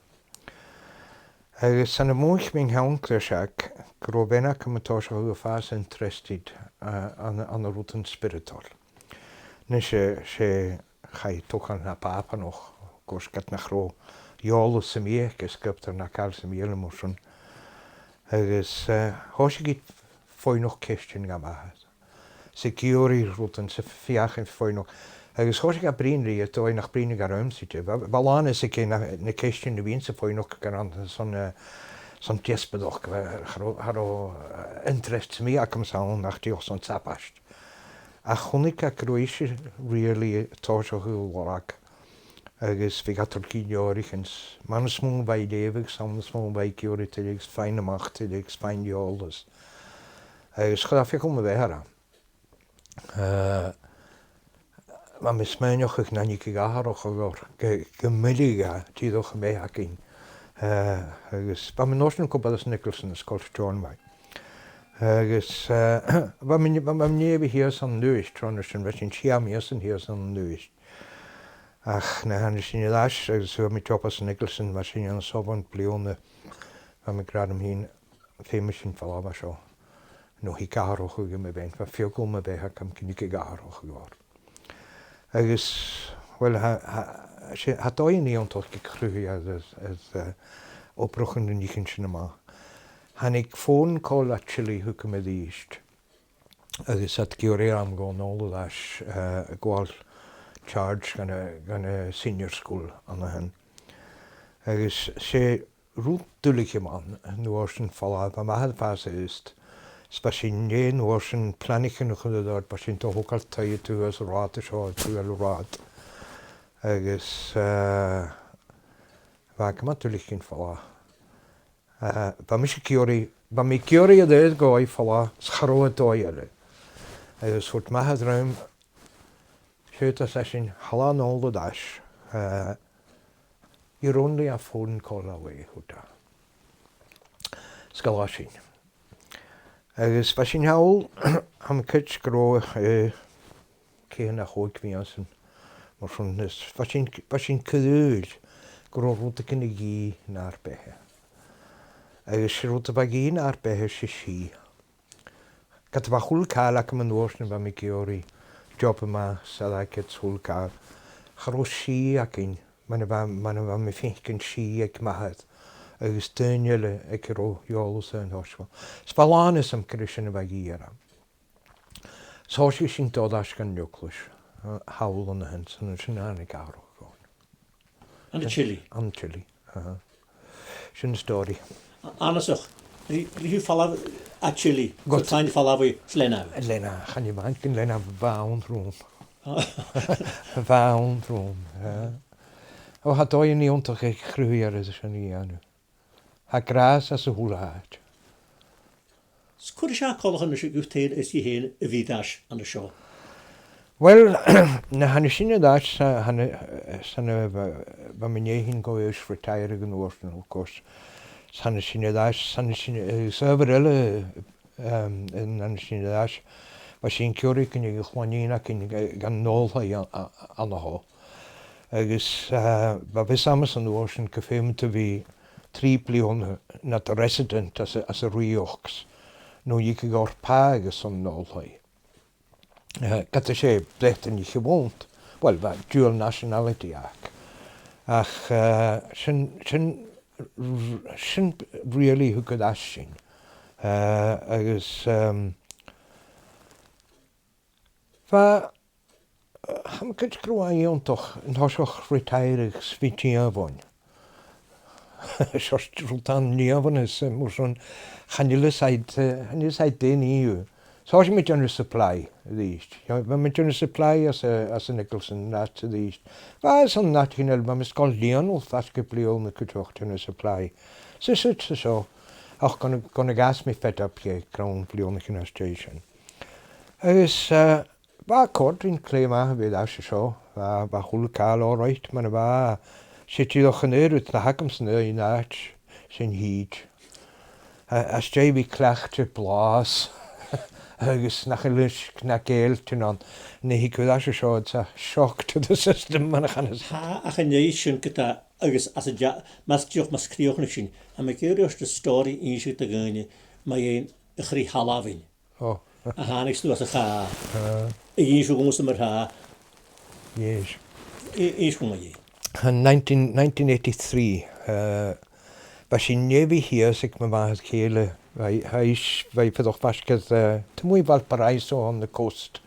Agus san a mhothaich mi an ceann gu seac gun robh a' bhean agam a' tòiseachadh a' fàs interested, eh, ann, ann an rudan spioradail. Nise, 's e, chaidh togail na Pàpanach, gus ged nach robh eòlas sam bith aice air sgriobtar no càil sam bith eile mar sin. Agus, eh, thòisich i a' faighneachd cheistean dha m' athair. 'S ag iarraidh rudan, 's a' feuchainn faighneachd. Agus thòisich e a' bruidhinn rithe, dòigh nach bruidhneadh e riumsa idir. Bha, bha làn fhios aige na, na ceistean a bhithinn-sa a' faighneachd gun robh iad son, eh, son deasbadachd, bha, cha robh, cha robh, eh, interest sam bith agamsa ann ach dìreach son sabaid. Ach chunnaic e gun robh ise really a' tòiseachadh a' lorg. Agus bhiodh e a' toirt gu leòr fhaighinn. Mar as motha a bha i a' leughadh, 's ann as motha a bha i ag iarraidh tuilleadh, 's faighinn a-mach tuilleadh, 's faighinn eòlas. Agus chuir e feagal mo bheatha orm. Eh, bha mi a' smaoineachadh nach tigeadh atharrachadh oirre, gu, gum milleadh e dìreach am beatha againn. Eh, agus bha mi an uair sin a' cur buileachas Nicholson, an sgoil Steòrnabhagh. Agus, eh, bha mi, bha, bha mi a' nèamh shìos ann an Uibhist, tron a sin, bha sinn sia mìosan shìos ann an Uibhist. Ach nuair a thàinig sinn air ais, agus fhuair mi job anns an Nicholson, bha sinn ann an seo bhon bhliadhna, bha mi ag ràdh rium fhìn, feumaidh sinn falbh à seo. No thig atharrachadh air mo bhean, bha feagal mo bheatha agam gun tigeadh atharrachadh oirre. Agus, well, tha, tha, 's e, tha dòigh iongantach aig a' chruthaithear air, air, eh, obrachadh na nithean sin a-mach. Thàinig phone call à Chile thugam a-rithist. Agus iad ag iarraidh orm a dhol a-null air ais, eh, a ghabhail charge dhan a', dhan a' senior school ann a shin. Agus 's e rud duilich a bh' ann an uair sin falbh, bha m' athair a' fàs aosta. Is bha sinn an uair sin planaichean a chur air dòigh, bha sinn a' togail taigh a tuath às an rathad a seo, a tuath an rathaid. Agus, eh, bha e gu math duilich dhuinn falbh. Eh, bha mise ag iarraidh, bha mi ag iarraidh a dhol a dh'fhalbh, 's cha robh dòigh eile. Agus thuirt m' athair rium, siud, ars esan, thalla a-null air ais, eh, you're only a phone call away, thuirt e. 'S dh'fhalbh sinn. Agus bha sinn thall, tha mi cinnteach gun robh, eh, ceithir no còig mìosan, mar sin, is bha sinn, bha sinn cinnteach gun robh rudeigin a dhìth nar beatha. Agus 's e rud a bha a dhìth nar beatha, 's e sìth. Ged a bha a h-uile càil agam an uair sin, bha mi ag iarraidh job a-mach às airgead 's a h-uile càil. Cha robh sìth againn, mar a bha, mar a bha mi a' faicinn sìth aig m' athair, agus daoine eile aig an robh eòlas air an toiseach. Is bha làn fhios agam gur e sin a bha a dhìth orm. Is thòisich sinn a' dol air ais dhan eaglais, eh, thall ann a shin, 's ann a sin a thàinig atharrachadh oirnn. Ann an Chile? Ann an Chile, aha. Sin an stòiridh. A-, annasach, bha, bha thu a' falbh à Chile, gu, so tha thu a' falbh à Lenno. Lenno, chan e mòran gun Lenno, bha e ann rium. Ah. Bha e ann rium, eh. O, tha dòigh iongantach aig a' chruthaighear air sin a dhèanamh. Tha gràs anns a h-uile h-àite. 'S ciamar a tha e coltach a-nis gu bheil thu fhèin a' bhith air ais an seo? Well, nuair a thàinig sinn air ais, 's ann, 's ann, eh, bha, bha mi an dèidh fhèin gu bhith air retire aig an uair sin, of course. 'S thàinig sinn air ais, 's thàinig sinn, eh, 's adhbhar eile, em, an, an sin air ais. Bha sinn ag iarraidh gun tigeadh a' chloinn againn, eh, dhan oilthigh a, a, ann a sheo. Agus, eh, bha fios agamsa an uair sin gum feumadh tu bhith trì bliadhna nad resident anns a', anns an rìoghachd, no dh'fheumadh tu pàigheadh airson an oilthigh. Eh, ged as e Breatannach a bh' annta, well, bha dual nationality aca. Ach, eh, sin, sin, sin really a thug air ais sinn. Eh, agus, ehm, bha, eh, tha mi cinnteach gun robh e iongantach an toiseach retire agus bhith a' tighinn a-bhon. seòrsa rud ann an nèamhan is, eh, mar sin, chan eil fhios agad, eh, chan eil fhios agad dè nì thu. So thòisich mi a' dèanamh supply a-rithist. Bha mi a' dèanamh supply às a', às a' Nicholson an àite a-rithist. Bha, às an àite chin eile, bha mi sgoil lìonal faisg air bliadhna cuideachd a' dèanamh supply. Siud, siud, siud, seo. Ach gun, gun do dh'fhàs mi fed up dheth, grunn bhliadhnaichean às dèidh sin. Agus, eh, bha e a' còrdadh rium glè mhath a bhith air ais an seo. Bha, bha a h-uile càil all right, mar a bha. 'S e dìreach an aon rud a th' agamsa an aon àite, 's e an t-sìde. A, às dèidh a bhith cleachdte blàths, agus nach eil uisge no gealtainn ann, nuair a thig thu air ais an seo, it's a shock to the system, mar a chanas. Tha, ach an dèidh sin ge-tà, agus às an dea-, mas dìreach, mas crìochnaicheadh sinn, tha mi ag iarraidh ort an stòiridh innse do dhaoine mu dheidhinn a' chrith-thalmhainn. Ò. A thàinig sibh às a' chàr. Ah. A dh'innis thu dhòmhsa mar-thà. Yes. I-, innis dhomh mu dheidhinn. An nineteen, nineteen eighty-three, eh, bha sinn neo-bhith shìos aig mo mhàthair-chèile, bha i, bha i, bha i a' fuireach faisg air, eh, taobh a-muigh Valparaiso on the coast,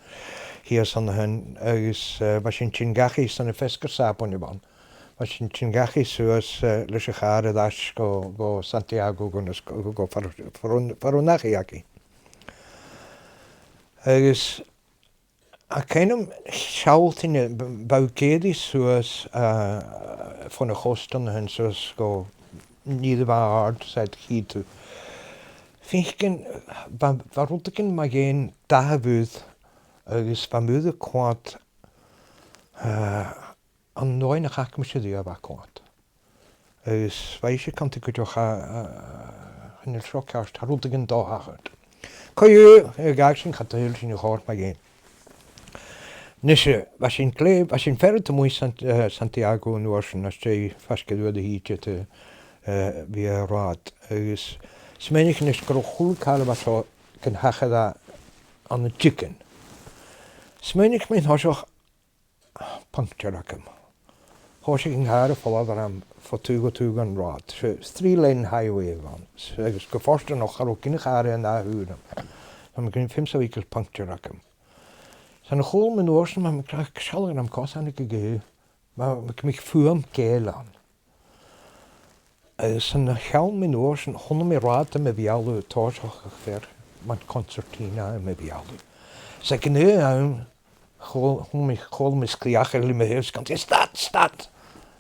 shìos an sin, agus, eh, bha sinn a' tighinn dhachaigh 's ann am feasgar Sàbaind a bh' ann. Bha sinn a' tighinn dhachaigh suas, eh, leis a' chàr air ais gu, gu Santiago, gu na sg-, gu, gu far, far an, far an deach i. Agus tha cuimhn' agam sealltainn, b-, bha thu ag èirigh suas, eh, fon a' chosta an sin suas gu, nì a bha àrd, 's e a chì thu. Feuch, bha, bha rudeigin mu dheidhinn dath a' mhuir, agus bha am muir a' coimhead, eh, an dòigh nach fhaca mise riamh e a' coimhead. Agus bha i a' cantainn cuideachd, a, a, chan eil seo ceart, tha rudeigin dona a' tachairt. Co-dhiù, a dh'aithghearr sinn, cha do shaoil sinn a' chòrr mu dheidhinn. Nise, bha sinn glè, bha sinn feirthe a-muigh San-, eh, Santiago an uair sin, às dèidh faisg air uair a thìde de, eh, bhith air an rathad. Agus smaoinich mi a-nis gun robh a h-uile càil a bha seo gun tachradh ann an diogan. Smaoinich mi an toiseach, puncture agam. Thòisich an càr a' falbh orm bho thaobh gu taobh dhen rathad. 'S e three-lane highway a bh' ann. 'S, agus gu fortanach cha robh gin chàr ann an ath thuras. Tha mi a' creidsinn gun robh puncture agam. 'S ann a chuala mi an uair sin, bha mi ag ràdh, seall gur ann còmhla ri gum biodh, bha, bha mi a' fuaim geal ann. Agus 's ann a cheannaich mi an uair sin, chunnaic mi rathad air mo bheulaibh, tòiseachadh air fear, mar concertina air mo bheulaibh. 'S aig an aon àm, chuala, chuala mi, chuala mi sgreuchail ri mo thaobh, 's gun, "Stad, stad!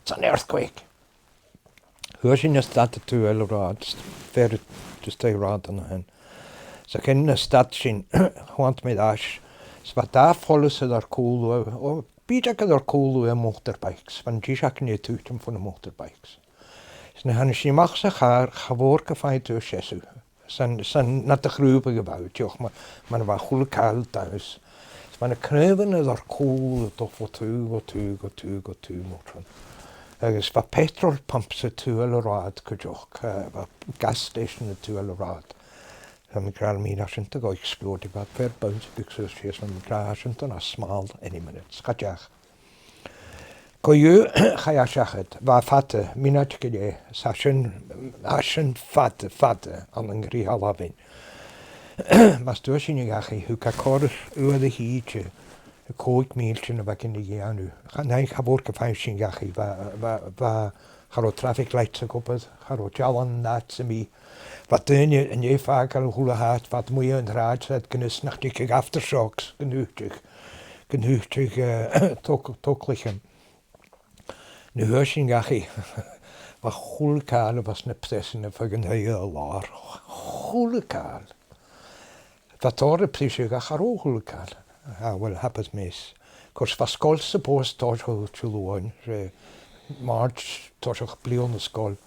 It's an earthquake!" Fhuair sinn a stad taobh eile an rathaid, fear just taobh an rathaid an sin. 'S aig an àm a stad sinn, thàinig mi air ais, 's bha dà phoileas air ar cùlaibh, o, bìdeag air ar cùlaibh air motorbikes, bha an dithis againne a' tuiteam fo na motorbikes. 'S nuair a thàinig sinn a-mach às a' chàr, cha mhòr gum faigheadh tu seasamh. 'S ann, 's ann nad chrùbadh a bha thu, dìreach mar, mar a bha a h-uile càil dannsa. 'S bha na craobhan air ar cùl a' dol bho thaobh gu taobh, gu taobh, gu taobh, mar sin. Agus bha petrol pumps taobh eile an rathaid cuideachd, eh, bha gas station taobh eile an rathaid. Tha mi ag ràdh, tha sin a' dol a explode, bha fear bouncy bhig suas sìos, tha mi ag ràdh, tha sin a' dol a smàl any minute, 's cha deach. Co-dhiù, chaidh e seachad, bha e fada, mionaid gu leth, 's tha sin, tha sin fada, fada, ann an crith-thalmhainn. Mus d' fhuair sinn dhachaigh, thug e corra uair a thìde, còig mìltean a bha againn ri dhèanamh. Cha, cha mhòr gum faigheadh sinn dhachaigh, bha, bha, bha, cha robh traffic lights ag obair, cha robh dealan an àite sam bith. Bha daoine an dèidh fàgail a h-uile h-àite, bha iad a-muigh air an t-sràid, 's iad gun fhios nach tigeadh aftershocks, gun tuiteadh, gun tuiteadh, eh, tog-, togalaichean. Nuair a fhuair sinn dhachaigh, bha a h-uile càil a bha sna preasan a' faighinn an taigh air làr. A h-uile càil. Bha tòrr a' briseadh ach cha robh a h-uile càil. Ah, well, happy mess. Of course, bha sgoil supposed tòiseachadh Diluain, eh, March, tòiseachadh bliadhna na sgoil.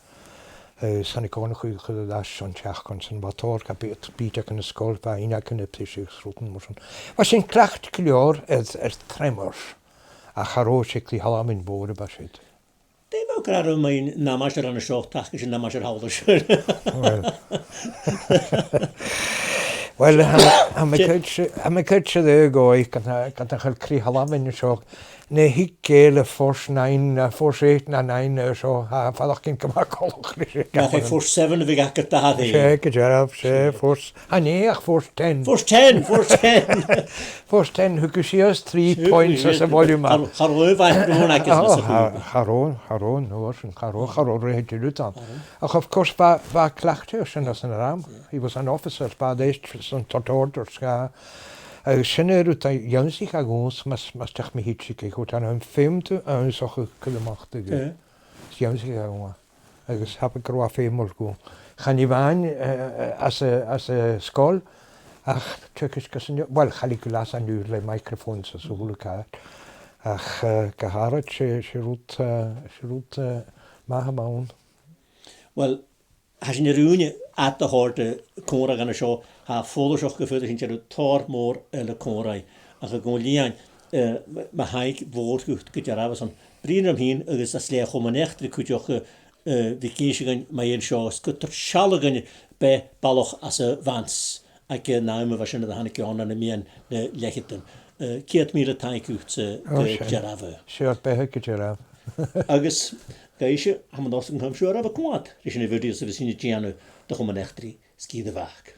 Eh, 's thàinig an cuideachd air ais son t-seachdain sin, bha tòrr, bha bìdeag, bìdeag ann an sgoil, bha aon aca a' briseadh 's rudan mar sin. Bha sinn cleachdte gu leòr air, air tremors, ach cha robh e crith-thalmhainn mhòr a bha siud. Dè bha thu ag ràdh mu dheidhinn na maighstir ann an seo, tha e gu math na maighstir thall an seo? Well. Well, tha, tha mi a' creidsinn, tha mi a' creidsinn gu bheil, gun, gun do chaill crith-thalmhainn an seo, Nuair a thig Gàidheil air Force nine, no Force eight no nine, no seo, tha e a' faireachdainn gu math coltach ris a' Nach e gabhail. Force seven a bhiodh agad, a Harry? 'S e, gu dearbh, 's e, Force, chan e ach Force ten. Force ten, Force ten. Force ten, thugadh sìos trì points às a' volume. Cha robh, cha robh e a' faighinn rùn agus Ò, nas a cha, chuig. Cha robh, cha robh, no, sin, cha robh, cha robh riaghailtean ri rud ann. Ach of course, bha, bha e cleachdte air sin anns an arm. He was an officer, bha e air ais san tòrr orders, ga. Agus sin an rud a dh'ionnsaich e dhòmhsa, mas, mas deach mi thidsear, gu bheil e feumail dhut ionnsachadh a chur a-mach do ghuth. Dh'ionnsaich e dhomh e. Agus tha mi a' creidsinn gu robh e feumail dhomh. Chan e a-mhàin, eh, eh, anns a', anns an sgoil, ach teagasg gus an, well, cha leig thu leas an-diugh le microphones is a h-uile càil. Ach, eh, gu h-àraid, 's e, 's e rud, eh, 's e rud, eh, math a bh' ann. Well, tha sinn a' roinn ad a thoirt, eh, còmhradh an seo, tha e follaiseach gu faod sinn dèanamh tòrr mòr eile còmhraidh, ach a' gheamhradh, eh, ma, ma thaic mhòr dhut gu dearbh airson bruidhinn rium fhìn agus às leth a' Chomainn Eachdraidh cuideachd, eh, eh, bhith ag innse dhuinn mu dheidhinn seo, is gu tur sealladh dhuinn beatha balach às a' mhansa aig an àm a bha sin a thàinig e ann ann am meadhan nan leth-cheud. Eh, ceud mìle taing dhutsa gu dearbh. Ò, seadh. Seadh, beatha gu dearbh. Agus, a Ghaibhse, tha mi an dòchas gun cùm sibh oirbh a' coimhead ris na videos a bhios sinn a' dèanamh do Chomann Eachdraidh Sgìre a' Bhac.